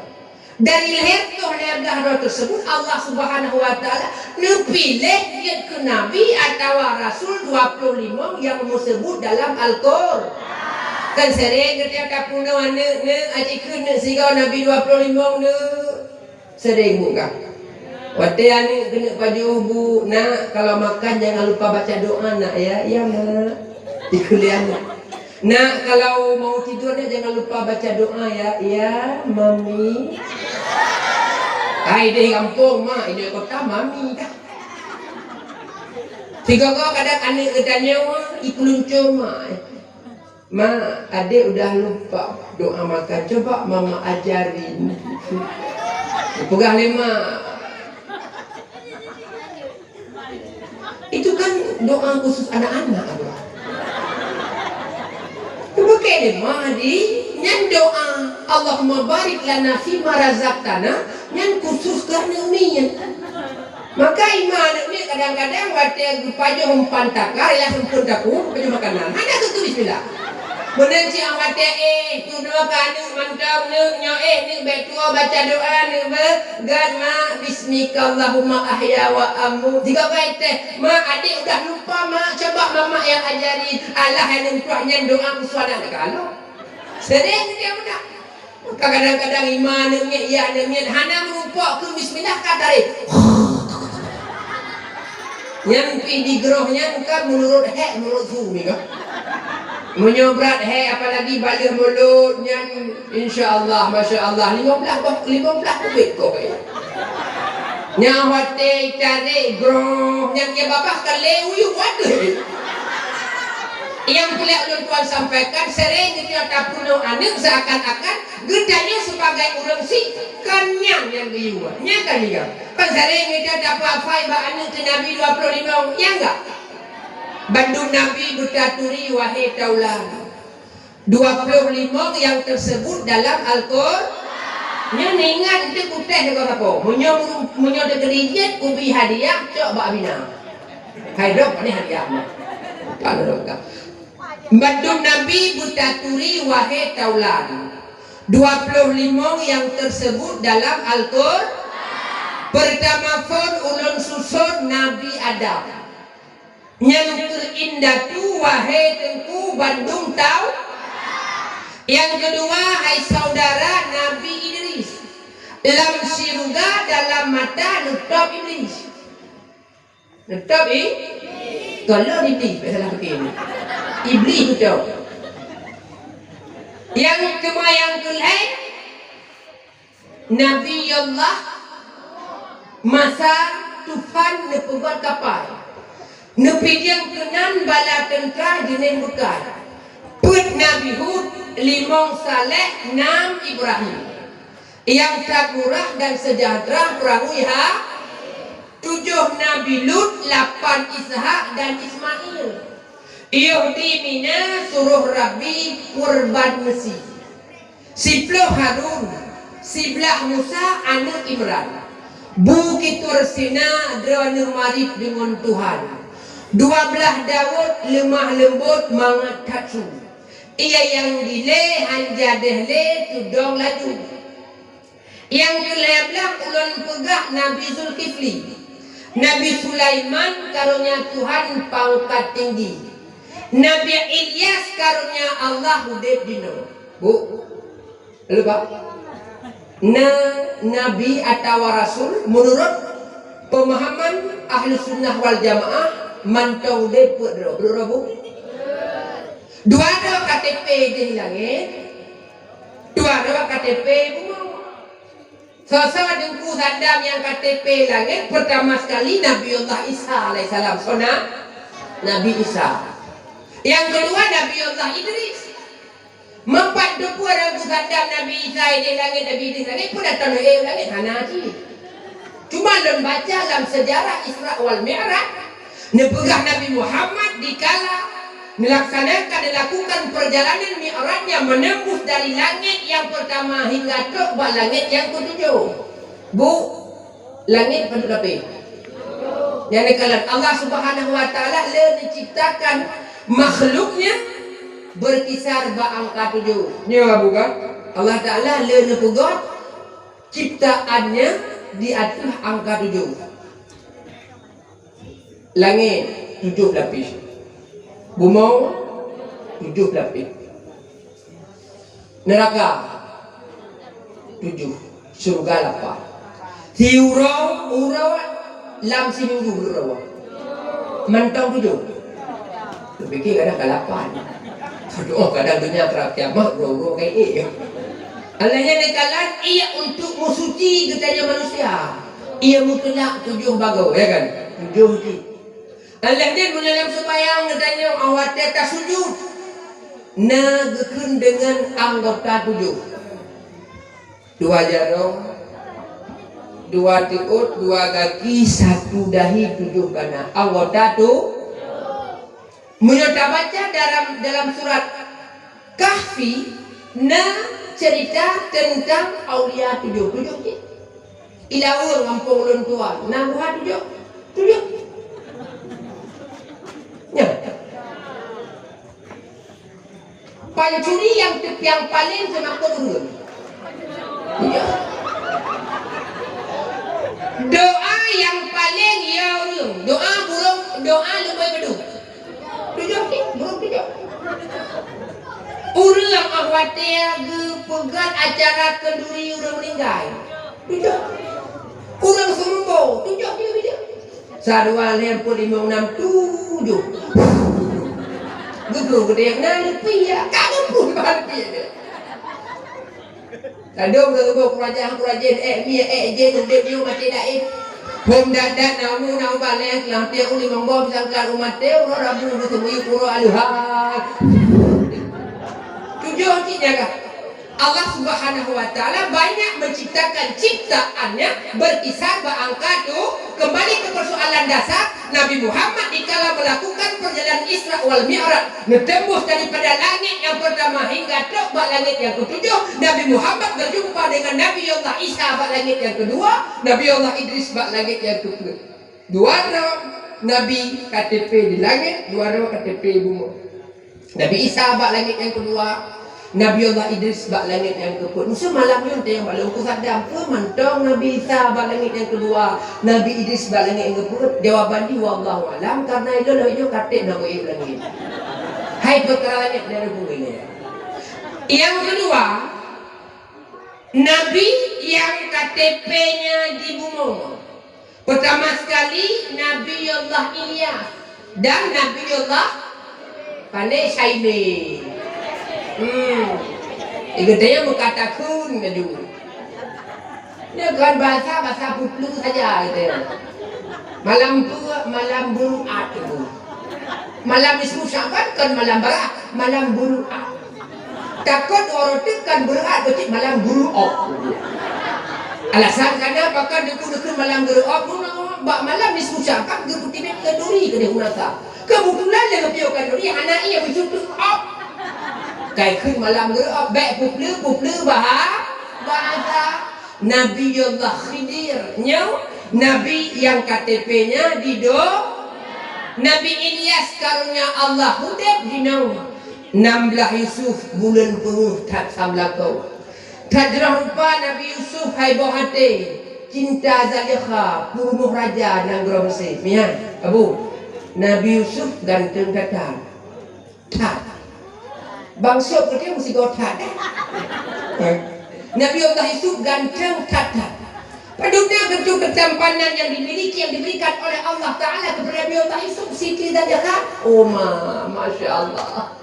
Dari lhèe reutôh lhèe blaih droe teusebut, Allah Subhanahu wa Ta'ala neupiléh jeuet keu nabi atawa rasul dua ploh limong nyang meuseubut dalam Al-Qur-, kan sering geutanyoe tapeurunoe aneuk, "Neuk, aci kheun neuk sigoe nabi dua ploh limong neuk." Sering, Bu, kan? Watée aneuk keuneuk pajoh, "Bu, Nak, kalau makan jangan lupa baca doa, Nak, ya." "Iya, Nak." Dikheun lé aneuk. "Nak, kalau mau tidur, Nak, jangan lupa baca doa, ya." "Iya, Mami." Hai, deh gampông, Mak. Ini kota, Mami, kan? Sigoe-goe kadang aneuk geutanyoe, ipeuruncong, Mak. "Mak, adek udah lupa doa makan. Coba Mama ajarin." Peugah lé mak. Itu kan doa khusus anak-anak, Abah. Bukan lé mak, di, nyan doa, "Allahumma barik lana fima razaqtana," nyan khusus keu aneuk miet. Maka iman aneuk miet kadang-kadang watée geupajoh umpan takar, ya sempun taku, pajoh makanan. Hana teutulis bismillah. Meunan cit watée, eh, tudoe ka aneuk mantong neuk nyoe, eh, neuk bék tuwoe baca doa neuk beugat, "Mak, bismikallahumma ahya wa amut." Tiga kali teh, "Mak, adek udah lupa, Mak, coba Mamak yang ajarin." Alah, aneuk tuah nyan doa khusus anak ka lom. Sering dia budak. Kadang-kadang ima aneuk miet, ya aneuk miet, hana meureumpok keu bismillah ka tarek. Nyan pih digroh nyan ka meunurot hek, meunurot su ni ka. Meunyoe brat hek, apalagi baleueh mulot nyan, insya Allah, masya Allah, lima belas boh, lima belas kubit koh. Nyang watèe tarek groh nyan, ya babah ka lé uyueb watèe. Nyang peureulèe ulôn tuan sampaikan, sering geutanyoe tapeunoh aneuk seakan-akan geutanyoe sebagai ureueng syiek, kon nyan nyang geuyue, nyan ka ninggai. Kon sering geutanyoe tapeuhafai bak aneuk keu Nabi dua ploh limong, ya enggak? Bandum Nabi beutaturi wahé taulan. Dua ploh limong nyang teuseubut dalam Al-Qur-, nyoe ingat teuh kutéh deungon sapo. Meunyoe, meunyoe teukeudi jeuet kubi hadiah, cok bak Abina. Hai dok, ni hadiah mah. Kalau dok. Bandum Nabi beutaturi wahé taulan. Dua ploh limong nyang teuseubut dalam Al-Qur-, Peurtama phon ulôn suson Nabi Adam. Nyan keuh indatu, wahé teungku, bandum tau. Nyang keudua, hai saudara Nabi Idris. Lam syeuruga dalam mata neutôb Iblis. Neutôb i-, kon lôn Iblis, bèk salah pike. Iblis neutôb. Nyang keuma nyang keulhèe, Nabi Allah masa Tuhan neupeugöt kapai. Neupideung keunan bala teuntra jeunéh beukai. Peuet Nabi Hud, limong Saleh, nam Ibrahim. Nyang that murah dan seujahteura peurangui ha-, tujoh Nabi Lut, lapan Ishak dan Ismail. Yoh di Mina, suroh Rabbi kurban meusi. Siploh Harun, siblah Musa aneuk Imran. Bukét Tur Sina droeneuh marit deungon Tuhan. Dua blah Daud leumah leumbot mangat that su. Ie nyang dilée han jadéh lé teudong laju. Nyang keulhèe blah ulôn peugah Nabi Zulkifli. Nabi Sulaiman karonya Tuhan pangkat tinggi. Nabi Ilyas karonya Allah udép jinoe. Bu, lupa? Na nabi atawa rasul meunurot peumahaman Ahlussunnah wal Jamaah mantong udép peuet droe. Beudôh, Bu? Dua droe K T P di langét, dua droe K T P bumoe. Soe-soe Teungku Saddam nyang K T P langét, peurtama sekali Nabiullah Isa alaihissalam. Soe na? Nabi Isa. Nyang keudua Nabiullah Idris. Meupat teupeue Teungku Saddam Nabi Isa di langét, Nabi Idris langét, peue na tanoh éh langét? Hana cit. Cuma lôn baca lam seujarah Isra wal Mi'raj, neupeugah Nabi Muhammad dikala neulaksanakan, neulakukan peurjalanan Mi'rajnya menembus dari langét nyang peurtama hingga trok bak langét nyang keutujoh. Bu, langét padub lapéh? Nyang neukalon Allah Subhanahu wa Taala le neuciptakan makhluknya berkisar bak angka tujoh. Nyoe bukan? Allah Taala le neupeugöt ciptaannya di ateueh angka tujoh. Langét tujoh lapéh. Bumoe tujoh lapéh. Neuraka tujoh. Syeuruga lapan. Siuroe, uroe lam siminggu uroe. Mantong tujoh. Teupike kadang ka lapan. Aduh, kadang donya trok kiamat, uroe-uroe ka ék. Alheuh nyan neukalon ie untuk meusuci geutanyoe manusia. Ie meuteulak tujoh bagoe, ya kan? Tujoh jih. Alheuh nyan meunyoe lam seumayang geutanyoe awai watèe tasujut, na geukheun deungon anggota tujoh. Dua jaroe, dua teuôt, dua gaki, satu dahi, tujoh bana. Anggota tu, meunyoe tabaca dalam, dalam surat Kahfi, na cerita tentang aulia tujoh. Tujoh cit. Ilaweueng gampông ulôn tuan, na buha tujoh. Tujoh. Nyan. Pancuri nyang teupiang paleng seumakot ureueng. Doa nyang paleng ya ureueng. Doa burông, doa leubeh beudôh. Tujoh ni, burông tujoh. Ureueng nyang Watèe geupeugèt acara khanduri ureueng meuninggai. Tujoh. Ureueng seumumbo, tujoh jih geupeugèt. Sarua lhèe peuet limong nam tujoh. Geukeu geudeh na leupie, ka geupeuet ban pie. Ladôm geuboh keurajeuen-keurajeuen, ék mié, ék jén, udép nyoe maté daém. Phom dat-dat na umu na ubat lé, lam tiep u limong boh pisang klat u maté, uroe Rabu geuteumiyueb uroe Aleuhad. Tujoh cit jaga. Allah Subhanahu wa Ta'ala banyak menciptakan ciptaan-Nya berkisar bak angka tu. Kembali ke persoalan dasar, Nabi Muhammad dikala melakukan perjalanan Isra wal Mi'raj, neutembus daripada langit nyang pertama hingga trok bak langit nyang ketujoh, Nabi Muhammad berjumpa dengan Nabi Allah Isa bak langit nyang kedua, Nabi Allah Idris bak langit nyang kepeuet. Dua droe Nabi K T P di langit, dua droe K T P bumoe. Nabi Isa bak langét nyang keudua, Nabi Allah Idris bak langét nyang keupeuet. Meuseu malam nyoe teuh nyang bak lôn kusadam, peue mantong Nabi Isa bak langét nyang keudua, Nabi Idris bak langét nyang keupeuet? Jawaban jih, wallahu alam, karena ilôn lheueh nyoe ka trép na goe langét. Hai peukara langét dan bumi nyoe. Nyang keudua, Nabi nyang K T P-nya di bumoe. Peutama sekali, Nabi Allah Ilyas dan Nabi Allah Pane Saile. Hmm. Geutanyoe meukatakheun laju. Nyoe kon bahasa, bahasa peupleu saja geutanyoe. Malam peue, malam beuruat tu. Malam nisfu Sya'ban kon malam barat, malam beuruat. Takot droe teuk kan beuruat, beucit malam beuruot. Alasan kana pakon deuku-deuku malam beuruot, bak malam nisfu Sya'ban geupeutibet khanduri keudeh u nasa. Keubeutulan lé geupiôh khanduri hana ié beucit beuruot. Kai kheun malam beuruot, bèk peupleu-peupleu baha-, bahasa. Nabi Allah Khidir nyoe, nabi nyang K T P-nya di do-, Nabi Ilyas karunia Allah udép di nyoe. Nam blaih Yusuf buleuen peungeuh that samlakoe. That jroh rupa Nabi Yusuf hai boh até, cinta Zaleukha, peurumoh raja nanggroe Mesé. Mian, Abu, Nabi Yusuf ganteng that-that. That. Bang Syok geutanyoe meusigoe that, eh? Nabi Allah Yusuf ganteng that-that. Padum na keutu keutampanan yang dimiliki, yang diberikan oleh Allah Ta'ala kepada Nabi Allah Yusuf, Siti Zaleukha? Oh, ma, Masya Allah.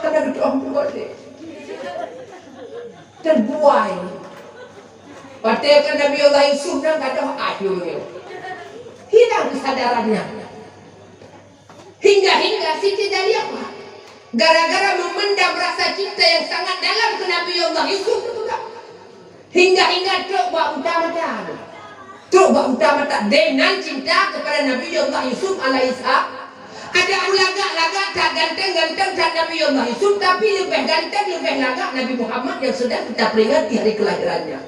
Hana geutu'oh mugot lé. Terbuai. Watèe ka Nabi Allah Yusuf nyan gadôh akhirnya. Hilang kesadarannya. Hingga-hingga Siti Zaleukha, gara-gara memendam rasa cinta yang sangat dalam ke Nabi Allah Yusuf, hingga-hingga trok bak buta mata. Trok bak buta mata dengan cinta kepada Nabi Allah Yusuf alaihissalam. Ada lagak-lagak that ganteng-ganteng that Nabi Allah Yusuf, tapi lebih ganteng, lebih lagak Nabi Muhammad yang sedang kita peringati hari kelahirannya.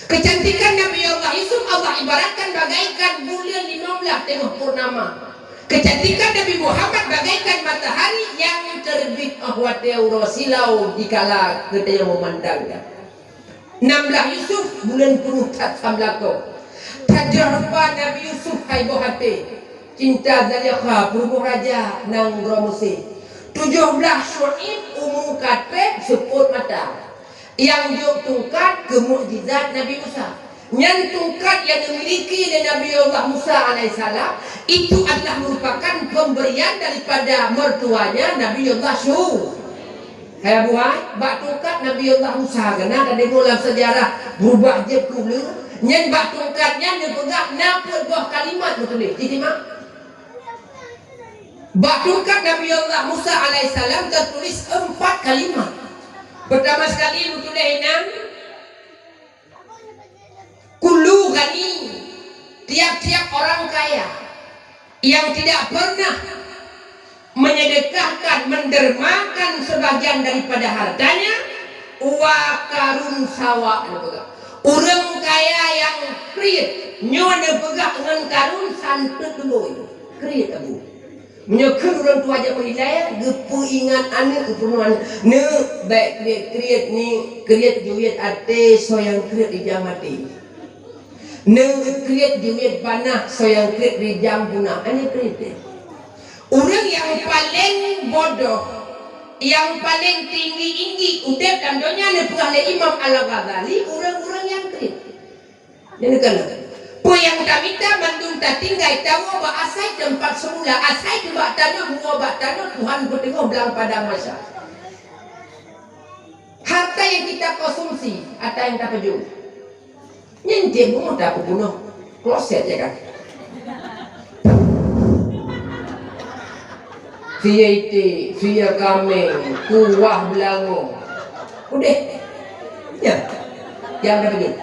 Kecantikan Nabi Allah Yusuf Allah ibaratkan bagaikan buleuen limong blaih teungoh purnama. Kecantikan Nabi Muhammad bagaikan matahari yang terbit óh watèe uroe silau dikala geutanyoe meumandangnya. Nam blaih Yusuf buleuen peungeuh that samlakoe. That jroh rupa Nabi Yusuf hai boh até, cinta Zaleukha peurumoh raja nanggroe Mesé. Tujoh blaih Syu'aib umu ka trép seupôt mata. Nyang jok tungkat keu mukjizat Nabi Musa. Nyan tungkat nyang dimiliki lé Nabi Allah Musa alaihissalam, itu adalah merupakan pemberian daripada mertuanya Nabi Allah Syu'aib. Hai Abu hai, bak tungkat Nabi Allah Musa, keunan tadeungoe lam seujarah, beurubah jeuet keu le. Nyan bak tungkat nyan neupeugah na peuet boh kalimat meutuléh. Citimak. Bak tungkat Nabi Allah Musa alaihissalam teutuléh empat kalimat. Peutama sekali meutuléh inan, kullu ghani, tiap-tiap orang kaya yang tidak pernah menyedekahkan, mendermakan sebahagian daripada hartanya, wa Karun sawa, neupeugah. Ureuëng kaya nyang kriet, nyoe neupeugah ngon Karun santet leumboi. Kriet Abu. Meunyoe kheun ureuëng tuha jameun ilée, geupeuingat aneuëk, geupeurunoe aneuëk, "Neuk, bék kriet-kriet ni, kriet jeuet até soe nyang kriet rijang maté. Neuk, kriet jeuet panah soe nyang kriet rijang punah." Aneuëk kriet deh. Ureuëng nyang paleng bodoh, Nyang paleng tinggi-inggi udeb lam donya neupeugah lé Imam Al-Ghazali, ureuëng-ureuëng nyang kriet. Nyan keunoe. Peue nyang tamita mandum tatinggai tawoe bak asai teumpat seumula, asai teubak tanoh, woe bak tanoh Tuhan peuteungoh blang padang mahsyar. Harta yang kita konsumsi, harta yang tapajoh. Nyan tiep bumoe tapeubunoh kloset, ya kan? Siya iték, siya kaméng, kuah beulangong. Udeh. Ya. Nyang tapajoh.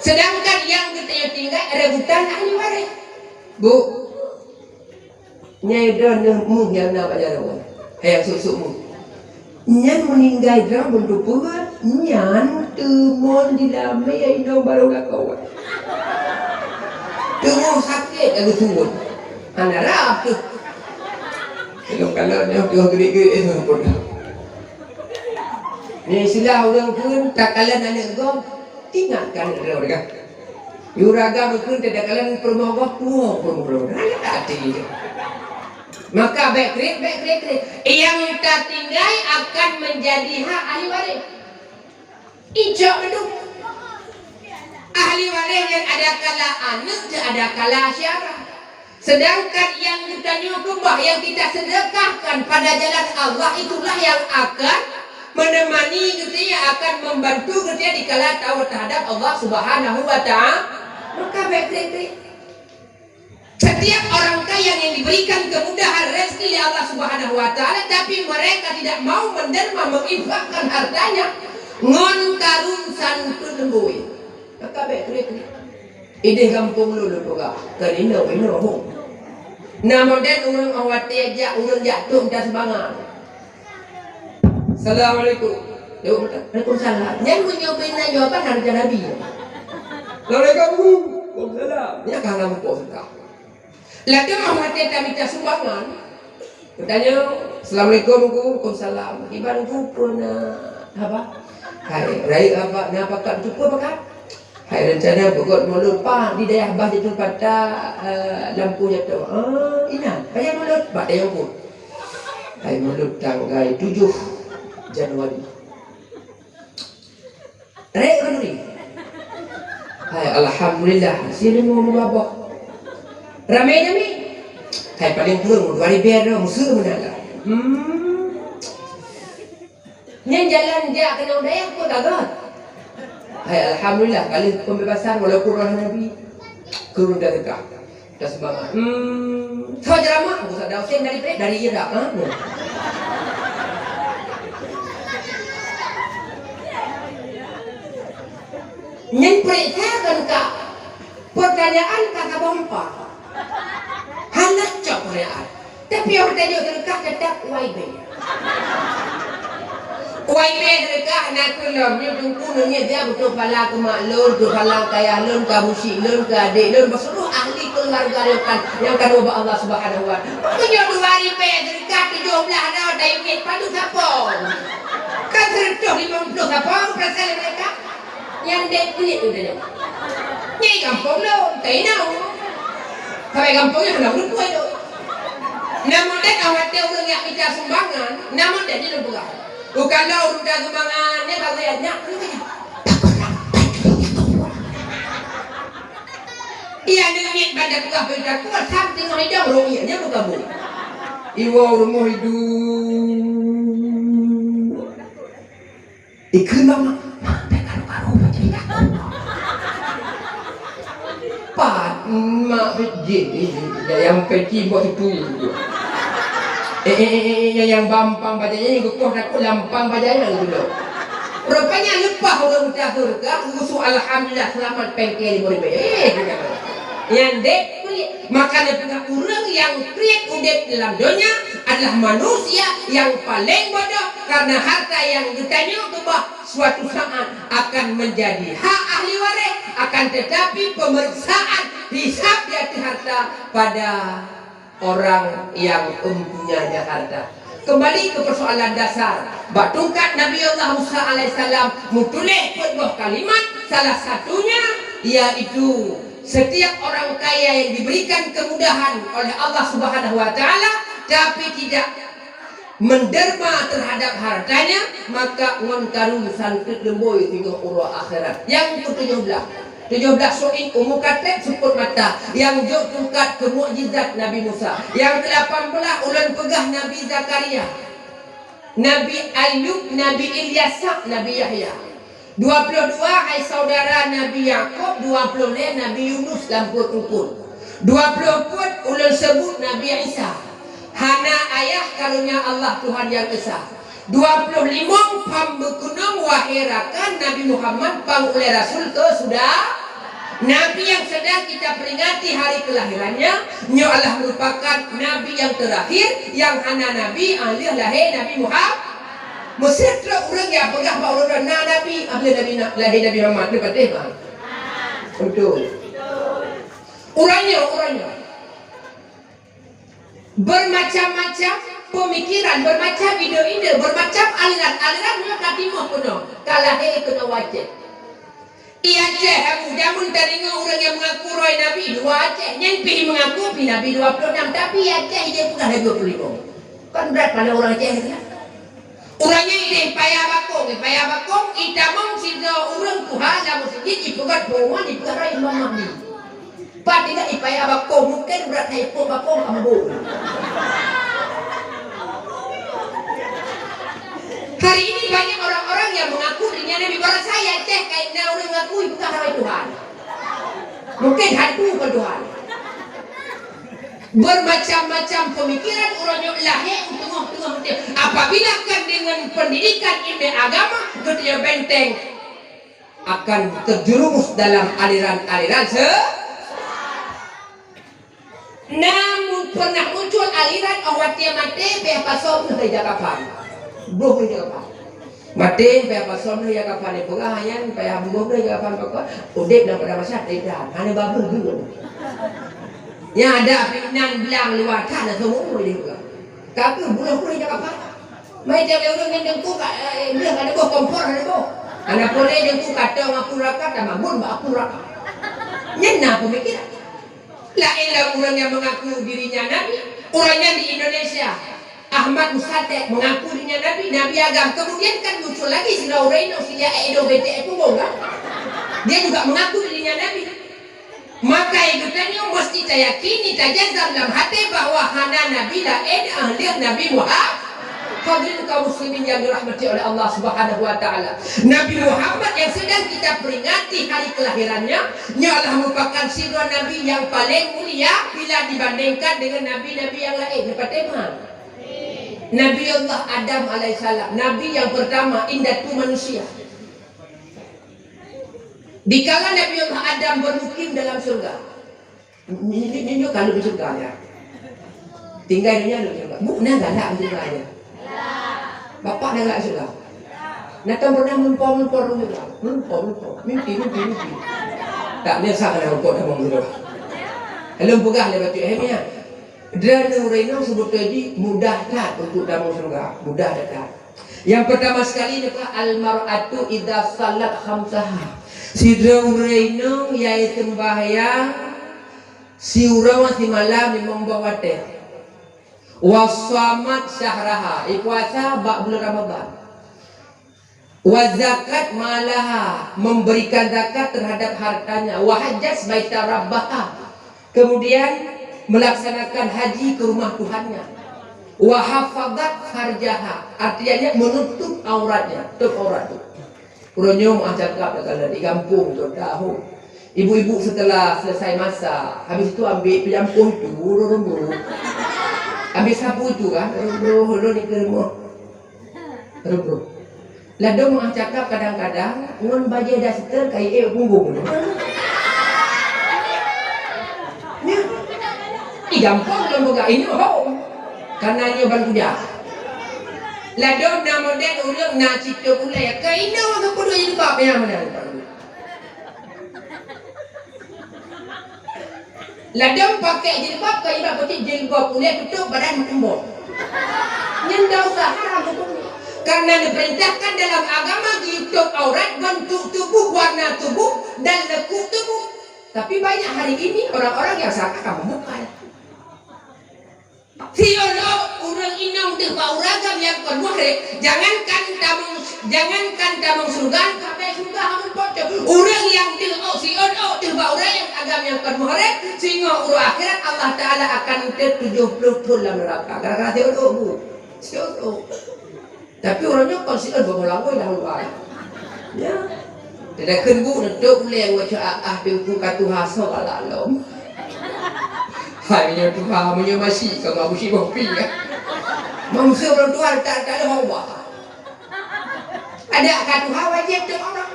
Sedangkan nyang geutanyoe tinggai rebutan ahli waréh. Bu, nyang droeneuh méuh nyang na bak jaroe, hai nyang sôk-sôk méuh. Nyan meuninggai droe meunteupeu, nyan teumon dilamé inong barô lakoe. Teungoh sakét lagée suwot. Hana rab teuh. Ilong kalon nyoe teungoh geurik-geurik, eh, suwot. Nyan istilah ureuëng pun takalon aneuk gob. Ingat keu aneuk droe teuka. Yue raga bukon teuka kalon peurumoh gob tuwoe peurumoh droe. Hana até jih. Maka bék kriet, bék kriet-kriet. Nyang tatinggai akan menjadi hak ahli waréh. Incok mandum. Ahli waréh nyan ada kala aneuk, ada kala syara. Sedangkan nyang geutanyoe keubah nyang kita sedekahkan pada jalan Allah, itulah yang akan menemani geutanyoe, akan membantu geutanyoe dikala taat terhadap Allah Subhanahu wa Ta'ala. Maka bék kriet-kriet. Setiap orang kaya yang diberikan kemudahan rezeki oleh Allah Subhanahu wa Ta'ala, tapi mereka tidak mau menerima, menginfakkan hartanya, ngon karun santun leumbôi. Maka bék kriet-kriet. Ideh gampông lôn lôn peugah, keu inoe-inoe hom. Na model ureuëng 'oh watée jak, ureuëng jak trok mita sumbangan. Assalamualaikum. Waalaikumsalam. Nyan meunyoe bina jawaban hareuga Nabi. Assalamualaikum. Waalaikumsalam. Nyan ka hana mupoh sudah. Lagée 'oh watée tamita sumbangan. Geutanyoe, "Assalamualaikum, Guru." "Waalaikumsalam." "Iban Guru peue na haba?" "Hai, rayeuk haba na pakat, teupeu pakat?" "Hai, rencana beugot mulod pat di dayah bah Jatuh Pata, eh, lampu jatuh." "Ah, inan, payah mulod?" "Bak dayah pun." "Hai, mulod tanggai tujoh Januari." Rayeuk khanuri. Hai, alhamdulillah, si leumo meugaboh. Ramé jamé. Hai, paleng kureueng dua ribèe droe, meuseu meunan lah. Hmm. Nyan jalan jak keunoe dayah pun ka göt. Hai, alhamdulillah, ka lheueh pembebasan walaupun roh Nabi. Kureueng dari kah. Dah seumangat. Hmm, soe ceramah? Ustaz Dausin dari, dari Irak, ha? Nyan peuriksa kan, Kak? Pertanyaan ka saboh empat. Hana cok pertanyaan. Tapi nyang tanyoe seudeukah teutap Y B. Y B seudeukah na keu lom, nyoe teungku nyoe dia beutôi phala keu mak lôn, beutôi phala keu ayah lôn, keu abusyik lôn, keu adék lôn, bak seuluruh ahli keuluwarga lôn kan nyang ka neuba Allah Subhanahu wa Taala. Meunyoe dua ribèe seudeukah tujoh blaih na, dayeuh miet padub sapong. Kan seureutôh limong ploh sapong, peurasaan lé mereka? Nyan dek kulit tu tadi. Nyan gampông lôn, ka inong. Sabai gampông nyan hana ureueng tuha tu. Namun dek awak teu ureueng yak mita sumbangan, namun dek ni lôn peugah. Bukan lôn ureueng mita sumbangan, nyan baru ya nyak. Iya, nyan ni pada tuah berita kuat, sam tengok hidung, roh iya, nyan bukan bu. Iwa rumoh hidung. Ikheun bak mak, "Mak, bèk karu-karu bak jadi takot." Pat, mak bèk jih, ya nyang peci buat situ. Eh, eh, eh, eh, ya nyang bampang bajai, nyang geukoh takot lampang bajai nyang dulu. Rupanya leupah ureueng mita syeuruga, geusu alhamdulillah seulamat pengke lima ribèe. Eh, nyan dek kulit. Maka lé peugah ureueng nyang kriet udeb dalam donya adalah manusia nyang paleng bodoh, karena harta nyang geutanyoe keubah suatu saat akan menjadi hak ahli waréh, akan tetapi pemeriksaan hisab di atas harta pada orang yang mempunyai harta. Kembali ke persoalan dasar, bak tungkat Nabi Allah Musa alaihissalam meutuléh peuet boh kalimat, salah satunya yaitu setiap orang kaya yang diberikan kemudahan oleh Allah Subhanahu wa Taala, tapi tidak Menderma terhadap hartanya, maka ngon karu santeuet leumbôi singoh uroe akhirat. Nyang keu tujoh blah, tujoh blah So'in Umu Katet seupôt mata, nyang jok tungkat keu mukjizat Nabi Musa. Nyang keu lapan blah ulôn peugah Nabi Zakaria, Nabi Ayub, Nabi Ilyasa, Nabi Yahya. Dua ploh dua hai saudara Nabi Yakub, dua ploh lhèe Nabi Yunus lam peuet ungkot. Dua ploh peuet ulôn seubut Nabi Isa. Hana ayah karonya Allah Tuhan nyang esa. Dua ploh limong pham beukeunong wahé rakan Nabi Muhammad pang ulèe rasul keu suda. Nabi nyang seudang kita peringati hari kelahirannya, nyoe adalah merupakan nabi nyang teurakhir nyang hana nabi 'oh lheueh lahé Nabi Muhammad. Meusé trok ureueng nyang peugah bak ulôn na nabi, abéh nabi na, lahé Nabi Muhammad, nyoe patéh, bah? Beutôi. Uroe nyoe, uroe nyoe. Bermacam-macam pemikiran, bermacam ide-ide, bermacam aliran-aliran nyoe ka timoh keunoe, ka lahé keunoe u Aceh. Di Aceh, Abu, jameun tadeungoe ureueng nyang meungaku droe nabi, dua Aceh. Nyan pih meungaku pih nabi dua ploh enam, tapi Aceh ije peugah lé dua ploh lima. Kan brat pada ureueng Aceh, kan? Ureueng nyan ideh paya bakong, paya bakong, itamong sidroe ureueng tuha lam meuseujid, ipeugöt pengumuman, ipeugah droe Imam Mahdi. Pat ingat ipaya bakong, mungken brat hai pok bakong ambon. Hari ini banyak orang-orang yang mengaku dirinya nabi. Baroesa Aceh, kain na ureueng ngaku ipeugah droe Tuhan. Mungken hantu bukan Tuhan. Bermacam-macam pemikiran uroe nyoe lahé u teungoh-teungoh udép. Apabila kan dengan pendidikan ilmu agama, geutanyoe benteng, akan terjerumus dalam aliran-aliran se-, namun pernah muncul aliran 'oh watèe maté payah pasoe beuh ija kafan. Beuh ija kafan. Maté payah pasoe beuh ija kafan, ipeugah nyan payah beuh ija kafan, pokok udép lam padang mahsyar, hana babeuh geuh. Nyang ada pih nan blang luwa that na seumeu-umeu dia peugah. Ka keuh beuh ija kafan. Mai tiep ureueng ngon teungku ka, eh, beuh ka leuboh, kompor ka leuboh. Hana polé teungku ka tong aku raka, tamabun bak aku raka. Nyan na pemikiran. Laén lom ureueng nyang mengaku dirinya nabi. Ureueng nyan di Indonesia, Ahmad Musaddiq mengaku dirinya nabi, nabi agam. Kemudian kan muncul lagi sidroe ureueng inong, si Yahya Edo B T F Punggung kan? Dia juga mengaku dirinya nabi. Maka geutanyoe mesti tayakini, tajazam lam até bahwa hana nabi laén 'oh lheueh Nabi Muhammad. Hadirin kaum muslimin yang dirahmati oleh Allah Subhanahu wa taala. Nabi Muhammad yang sedang kita peringati hari kelahirannya, nyoe adalah merupakan sidroe nabi yang paling mulia bila dibandingkan dengan nabi-nabi yang laén. Nyoe patéh meuhan? Nabi Allah Adam alaihissalam, nabi yang pertama, indatu manusia. Dikala Nabi Allah Adam bermukim dalam syurga, Nyoe, nyoe, nyoe, nyoe ka lheueh syeuruga nyan. Tinggai donya lheueh syeuruga. Bu, na galak syeuruga nyan? Bapak na galak syeuruga? Na tom pernah meulumpoe-meulumpoe lheueh syeuruga? Meulumpoe, meulumpoe. Mimpi, mimpi, mimpi. Tak meunyoe sa ka na meulumpoe tamong syeuruga. Lôn peugah lé bacut, "Hai miet, droeneuh ureueng inong seubeutôi jih mudah that untuk tamong syeuruga. Mudah that." Nyang peurtama sekali nyoe, al-mar'atu idza shalat khamsaha. Sidroe ureueng inong nyang seumbahyang siuroe simalam limong boh watèe. Wa shamat syahraha, ipuasa bak buleuen Ramadhan. Wa zakat malaha, memberikan zakat terhadap hartanya. Wa hajjat baita rabbaha, kemudian melaksanakan haji ke rumah Tuhannya. Wa hafazat farjaha, artinya menutup auratnya, tutup aurat tu. Uroe nyoe meuah cakap dah kala di gampông tu tahu. Ibu-ibu setelah selesai masak, habis itu ambil penyampung itu, rubruh. Ambil sapu itu kan, rubruh, rubruh di rumah. Rubruh. Ladôm meuah cakap kadang-kadang ngon bajèe daster ka iék punggung. Nyan. Di gampông lôn peugah, ini ho. Karena nyoe ban kuja. Ladôm na model ureueng na cit ulèe, ka inoe geupeuduek jilbab nyang meunan. Ladôm pakai jilbab, ka jilbab putih, jilbab ulèe tutôp badan meutumbok. Nyan dosa haram huköm. Karena diperintahkan dalam agama jitôp aurat, bentuk tubuh, warna tubuh, dan lekuk tubuh. Tapi banyak hari ini orang-orang yang seakan membuka. Si Ureuëng inong deuh bak ureuëng agam nyang kon muhrim, jangankan tamong, jangankan tamong syeuruga, ka bèk syeuruga hana pocong. Ureuëng nyang deuh ôk siôn ôk deuh bak ureuëng nyang agam nyang kon muhrim, singoh uroe akhirat Allah Taala akan teuntèe tujoh ploh thon lam neuraka. Gara-gara siôn ôk, Bu. Siôn ôk. Tapi ureuëng nyoe kon siôn boh langôi lam luwa. Ya. Teudeukheun, Bu, neutôp ulèe ngon cok ah, ah, teungku ka tuha soe galak lom. Hai, meunyoe tuha, meunyoe masih, ka mabusyi boh pih, ya. Manusia ureuëng tuha tak, tak ada hawa. Ada ka tuha wajib teuh orang.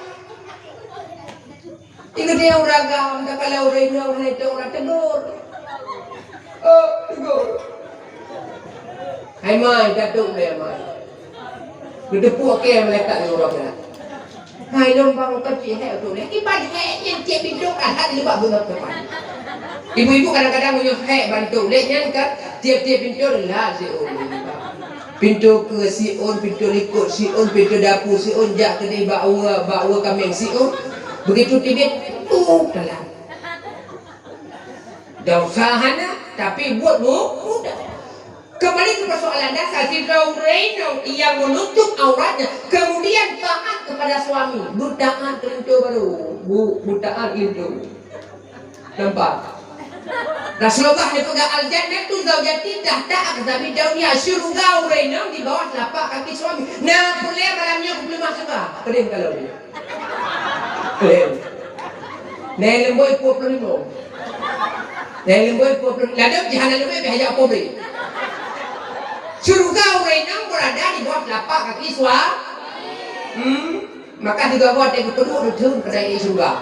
Ingat dia ureuëng agam, tak kalau ureuëng inong, hana itu orang tegur. Oh, tegur. Hai mai, datuk dia mai. Geuteupeue keu malaikat ngon roh nyan. Hai lôn bang ka cit hék tu lé. Iban hék nyang tiep pintoe ka that nibak beungoh teumpat. Ibu-ibu kadang-kadang meunyoe hék bantu lé nyan kan tiep-tiep pintoe lah siôn. Pintoe keue siôn, pintoe likot siôn, pintoe dapu siôn, jak keudeh bak uwa, bak uwa kaméng siôn. Begitu teubiet, tup dalam. Dosa hana, tapi buet mu-, mudah. Kembali ke persoalan dasar, sidroe ureuëng inong yang menutup auratnya, kemudian taat kepada suami, beutaat keu linto baru, bu-, beutaat keu linto. Nampak? Rasulullah neupeugah, "Al-jannatu zaujati tahta aqdami dauniha," syeuruga ureuëng inong di bawah telapak kaki suami. Na peureulèe malam nyoe kupeuleumah syeuruga? Peudeh kalau dia. Peudeh. Nai leumboi peuet ploh limong. Nai leumboi peuet ploh, ladôm jih hana leumboi, pih hajat peuet ploh. Syeuruga ureuëng inong beurada di bawah telapak kaki sua-, hmm. Maka sigoe-goe teuh geupeuduek reutheun keunan di syeuruga.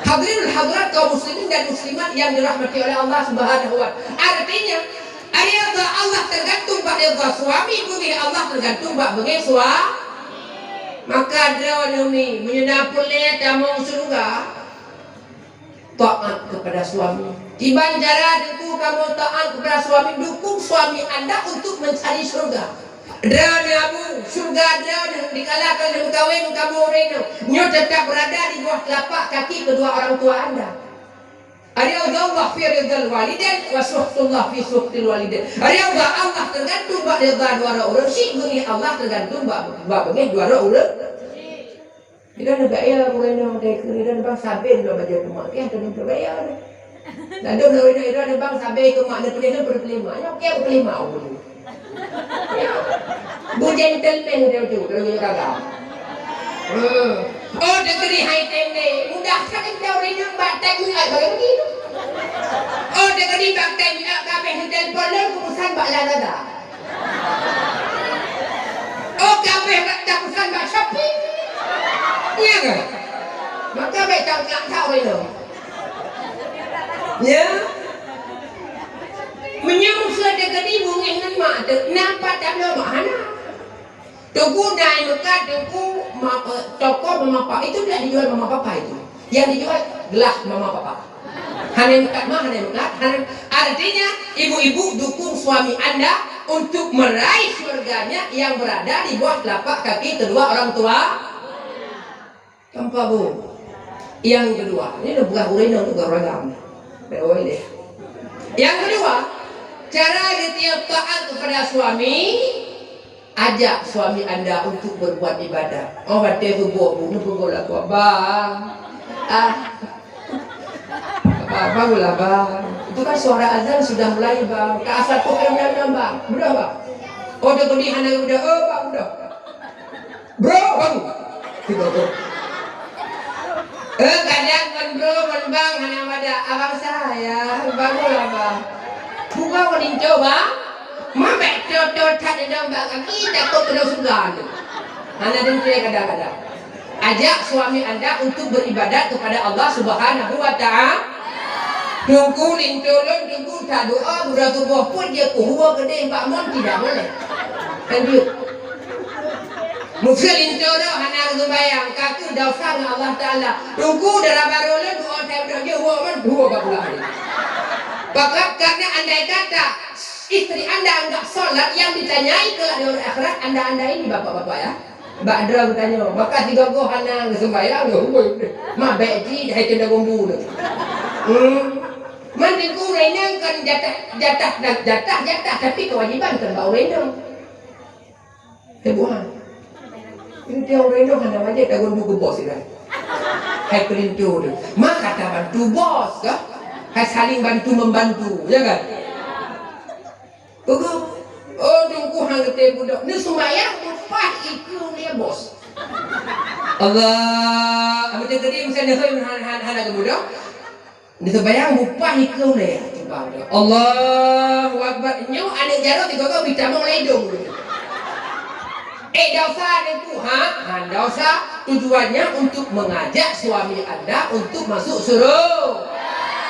Hadirin hadirat kaum muslimin dan muslimat yang dirahmati oleh Allah Subhanahu wa Taala. Artinya, ridha Allah teugantung bak ridha suami, beungéh Allah teugantung bak beungéh sua-, maka droeneuh ni, meunyoe na peureulèe tamong syeuruga, taat kepada suami. Kiban cara Teungku kamoe taat kepada suami, dukung suami anda untuk mencari syurga. Droeneuh abu, syurga droeneuh dikala keuneuk meukawen kamoe ureueng nyoe, nyoe tetap berada di bawah telapak kaki kedua orang tua anda. Ridha Allah fi ridhal walidain wa sukhtu Allah fi sukhtil walidain. Ridha Allah tergantung bak ridha dua orang ureueng, syiek beungéh Allah tergantung bak, bak beungéh dua orang ureueng. Inan bak ya gurèe nyoe dai keu inan bang sabe lom bajèe teuma kèe teuntèe bak ya. Lalu lôn inan bang sabe keu mak neupeuleueh lôn peuleueh mak. Nyoe kèe peuleueh mak ulôn. Bu gentleman dia tu, kalau dia kagak. Hmm. Oh, degree hai tende. Mudah kan kita orang yang bak tag ni ai bagi begitu. Oh, degree bak tag ni ai kabeh telepon lôn kurusan bak Lazada. Oh, kabeh bak takusan bak Shopee. Iya kan? Maka baik tak tak tahu itu. Ya. Meunyoe usaha degree bungéh ngon mak tu, nampak tak ada mak hana. Teungku na i Meukah, Teungku ma-, eh, toko mama papa. Itu tidak dijual mama papa itu. Yang dijual gelah mama papa. Hana i Meukah mah, hana i Meukah, hana. Artinya, ibu-ibu dukung suami anda untuk meraih syurganya yang berada di bawah telapak kaki kedua orang tua. Tanpa bu. Yang kedua, ini dah bukan ureueng inong, bukan ureueng agam. Baik, oh, ini. Yang kedua, cara geutanyoe taat kepada suami, ajak suami anda untuk berbuat ibadah. Oh, watèe suboh bu, neupeugoe lakoe, "Bang, ah, bang, bangunlah, bang." Itu kan suara azan sudah mulai, bang. Ka asal pukul enam, bang. Mudah, bang. Oh, dia gudi hana mudah. Oh, bang, mudah. Bro, bangun. Eh, kadang ngon bro, ngon bang, hana mada. Abang saya, bangunlah, bang. Buka ngon inco, bang. Mambek toto that dong bak kaki, takut kena sugan. Hana dengki kadang-kadang. Ajak suami anda untuk beribadat kepada Allah Subhanahu wa Ta'ala. Teungku linto lôn, Teungku tadoa, gura tuboh pun dia kuhua keudeh bak mon tidak boleh. Lanjut. Meuseu linto dah hana geuseumayang, ka keuh dosa ngon Allah Taala. Teungku dara barô lôn doa thai udah jeuet woe man dua bak bulan hari. Bahkan karena andai kata istri anda enggak sholat, yang ditanyai kelak di hari akhirat anda-anda ini, bapak-bapak, ya. Bak droe geutanyoe, maka sigoe-goe hana geuseumayang, dah hubung. Mabek cit hai tenda gombu tu. Hmm. Man Teungku, ureueng inong kan jatah, jatah, jatah, jatah, tapi keuwajiban kan bak ureueng inong. Heboh ha. Ini dia ureueng inong hana wajéb tagun buku bos dah. Hai keulinto tu. Maka tabantu bos kah? Hai saling bantu membantu, ya kan? Peugah, "Oh, Teungku han geutém budok." Neuseumayang bupah ikeue lé bos. Allah, abang teukeudi misalnya hana, hana, hana geubudok. Neuseumayang bupah ikeue lé. Allahu Akbar. Nyoe aneuk jaroe sigoe-goe bitamong lé idong. Eh, dosa Teungku, ha? Ha, dosa. Tujuannya untuk mengajak suami Anda untuk masuk surga.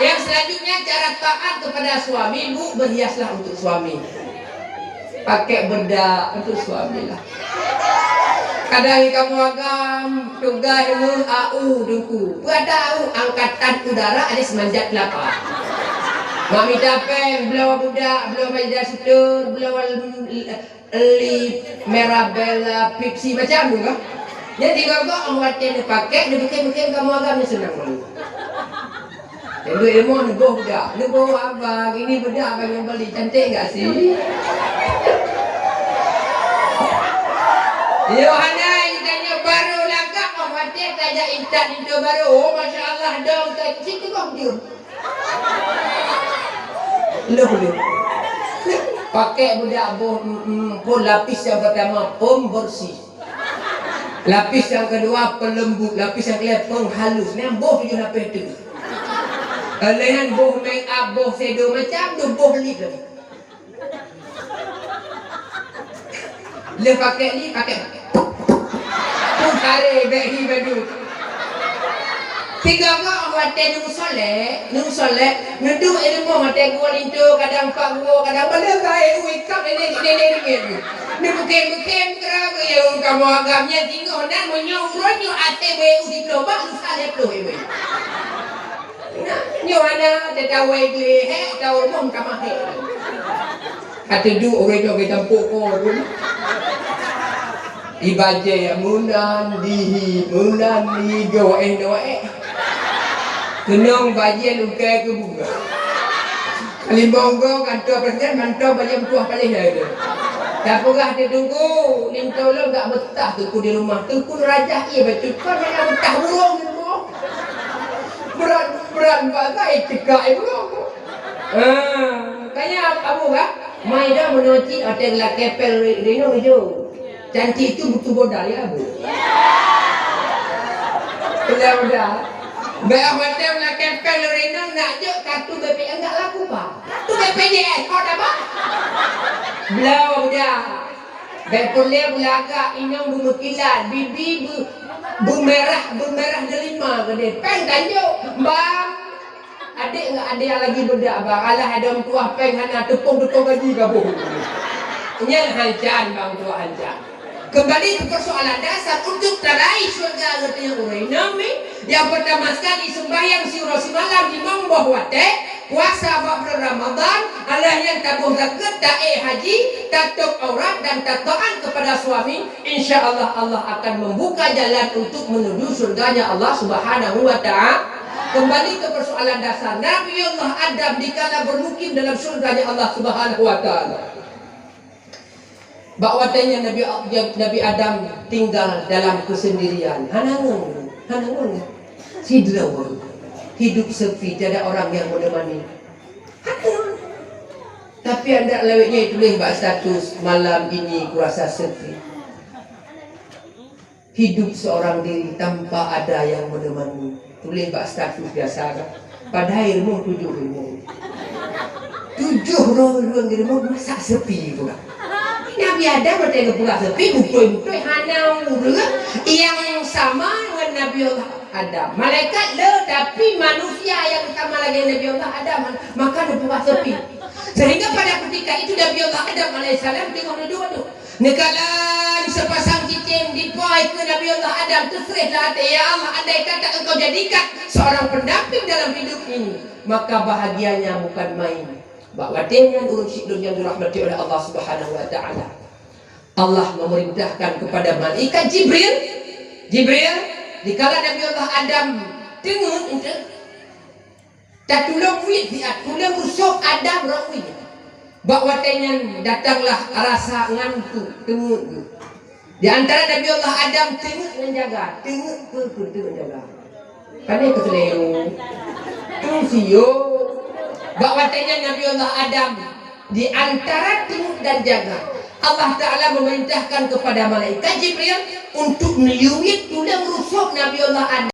Yang selanjutnya, cara taat kepada suami, Bu, berhiaslah untuk suami. Pakai bedak untuk suami lah. Kadang kamoe agam tugas ilmu A U Teungku. Peue ada A U, Angkatan Udara Alias Manjat Kelapa. Mak mita péng, bloe bedak, bloe baju sutra, bloe lip, Mirabella, Pepsi, macam tu kah? Jadi, gobnyan awak watèe neupakék, neubukén-bukén kamoe agam ni seunang malu. Jadi, ilmu neuboh bedak. Neuboh abang, ini bedak abang yang beli. Cantik nggak sih? Yohana, ini tanya baru lagak, awak watèe tajak intat linto baru. Oh, Masya Allah, dong, tak cit tu kau dia. Leuh, leuh. Pakai bedak boh, mm, mm, pun lapis yang pertama, pembersih. Lapis yang kedua, pelembut. Lapis yang ketiga, penghalus. Nyan boh tujoh lapis tu. Lheuh nyan boh make up, boh shadow, macam tu boh lip tu. Lheuh pakék ni, pakék. Tu kare bèk hi badu. Tiga go watèe neusolek, neusolek, neuduek di rumoh watèe geuwoe linto, kadang pat geuwoe, kadang baleue keu hai, ui, kap nenek, nenek ringgit. Neubukén-bukén keurau geuh, ya, kamoe agam nyan singoh nan, meunyoe uroe nyoe até beu siploh bak, lusa lhèe ploh ibu. Nyoe hana teuka wai gleh, hek, tau rumoh meutamah hek. Ka teuduek ureueng nyoe geucampur ko tu. Di bajèe meunan, di hi meunan, di goe doe. Keunong bajèe lukai keu bunga. Limong go kantor presiden, mantong bajèe meutuah paléh hai tu. Tapeugah di Teungku, linto lôn gak betah Teungku di rumah. Teungku rajah ié bacut, kon hana betah burông di rumah. Berat, berat bagai cekak ibu. Ah, kaya Abu kan? Mai dah meunoe cit, watèe geulakèe péng ri-, rinong ijo. Cantik tu butuh modal ya, Bu. Modal, modal. Bèk watèe geulakèe péng rinong nak jok kartu B P N enggak laku, Pak. Kartu B P J S, kau dapat? Belum, udah. Bèk peureulèe beulagak, inong beumeukilat, bibi beu-, beumeurah, beumeurah delima keudéh. Péng tanjok, bang. Adék ngon adék lagi beudak, bang. Alah, adoe meutuah péng hana, teupông-teupông gaji ka boh. Nyan hancan, bang, tuah hancan. Kembali ke persoalan dasar, untuk tarai syurga geutanyoe ureueng inong ni, nyang pertama sekali sembahyang siuroe simalam limong boh watèe, puasa bak bulan Ramadan, alah nyan taboh zakeuet, taék haji, tatôb aurat dan tataat kepada suami, insya Allah, Allah akan membuka jalan untuk menuju surganya Allah Subhanahu wa Ta'ala. Kembali ke persoalan dasar, Nabi Allah Adam dikala bermukim dalam surganya Allah Subhanahu wa Ta'ala. Bak watèe nyan Nabi, Nabi Adam tinggal dalam kesendirian. Hana ngon, hana ngon. Sidroe. Hidup sepi, tiada orang yang menemani. Hana ngon. Tapi andak lawét nyan tuléh bak status, "Malam ini kurasa sepi." Hidup seorang diri tanpa ada yang menemani. Tuléh bak status biasa kan. Padahai rumoh tujoh rumoh. Tujoh ureueng di rumoh, masa sepi pula. Nabi Adam watèe geupeugah sepi, beutôi-beutôi hana ureueng nyang sama ngon Nabi Allah Adam. Malaikat le, tapi manusia nyang sama lagèe Nabi Allah Adam, maka geupeugah sepi. Sehingga pada ketika itu Nabi Allah Adam alaihissalam teungoh duduk tu. Neukalon seupasang cicém dipaih keu Nabi Allah Adam, teuseuréh lam até, "Ya Allah, andai kata Engkau jadikan seorang pendamping dalam hidup ini, maka bahagianya bukan main." Bak watèe nyan ureueng syedara nyang dirahmati oleh Allah Subhanahu wa Ta'ala. Allah memerintahkan kepada malaikat Jibril, "Jibril, dikala Nabi Allah Adam teungeut, Tatulông wit siat, tulông rusôb Adam rot wit. Bak watèe nyan datanglah rasa ngantuk, teungeut geuh. Di antara Nabi Allah Adam teungeut ngon jaga, teungeut peue-peue teungeut jaga. Pane keu seuleo. Teungeut sio. Bak watèe nyan Nabi Allah Adam di antara teungeut dan jaga, Allah Ta'ala memerintahkan kepada malaikat Jibril untuk meuyuet tulông rusôb Nabi Allah Adam.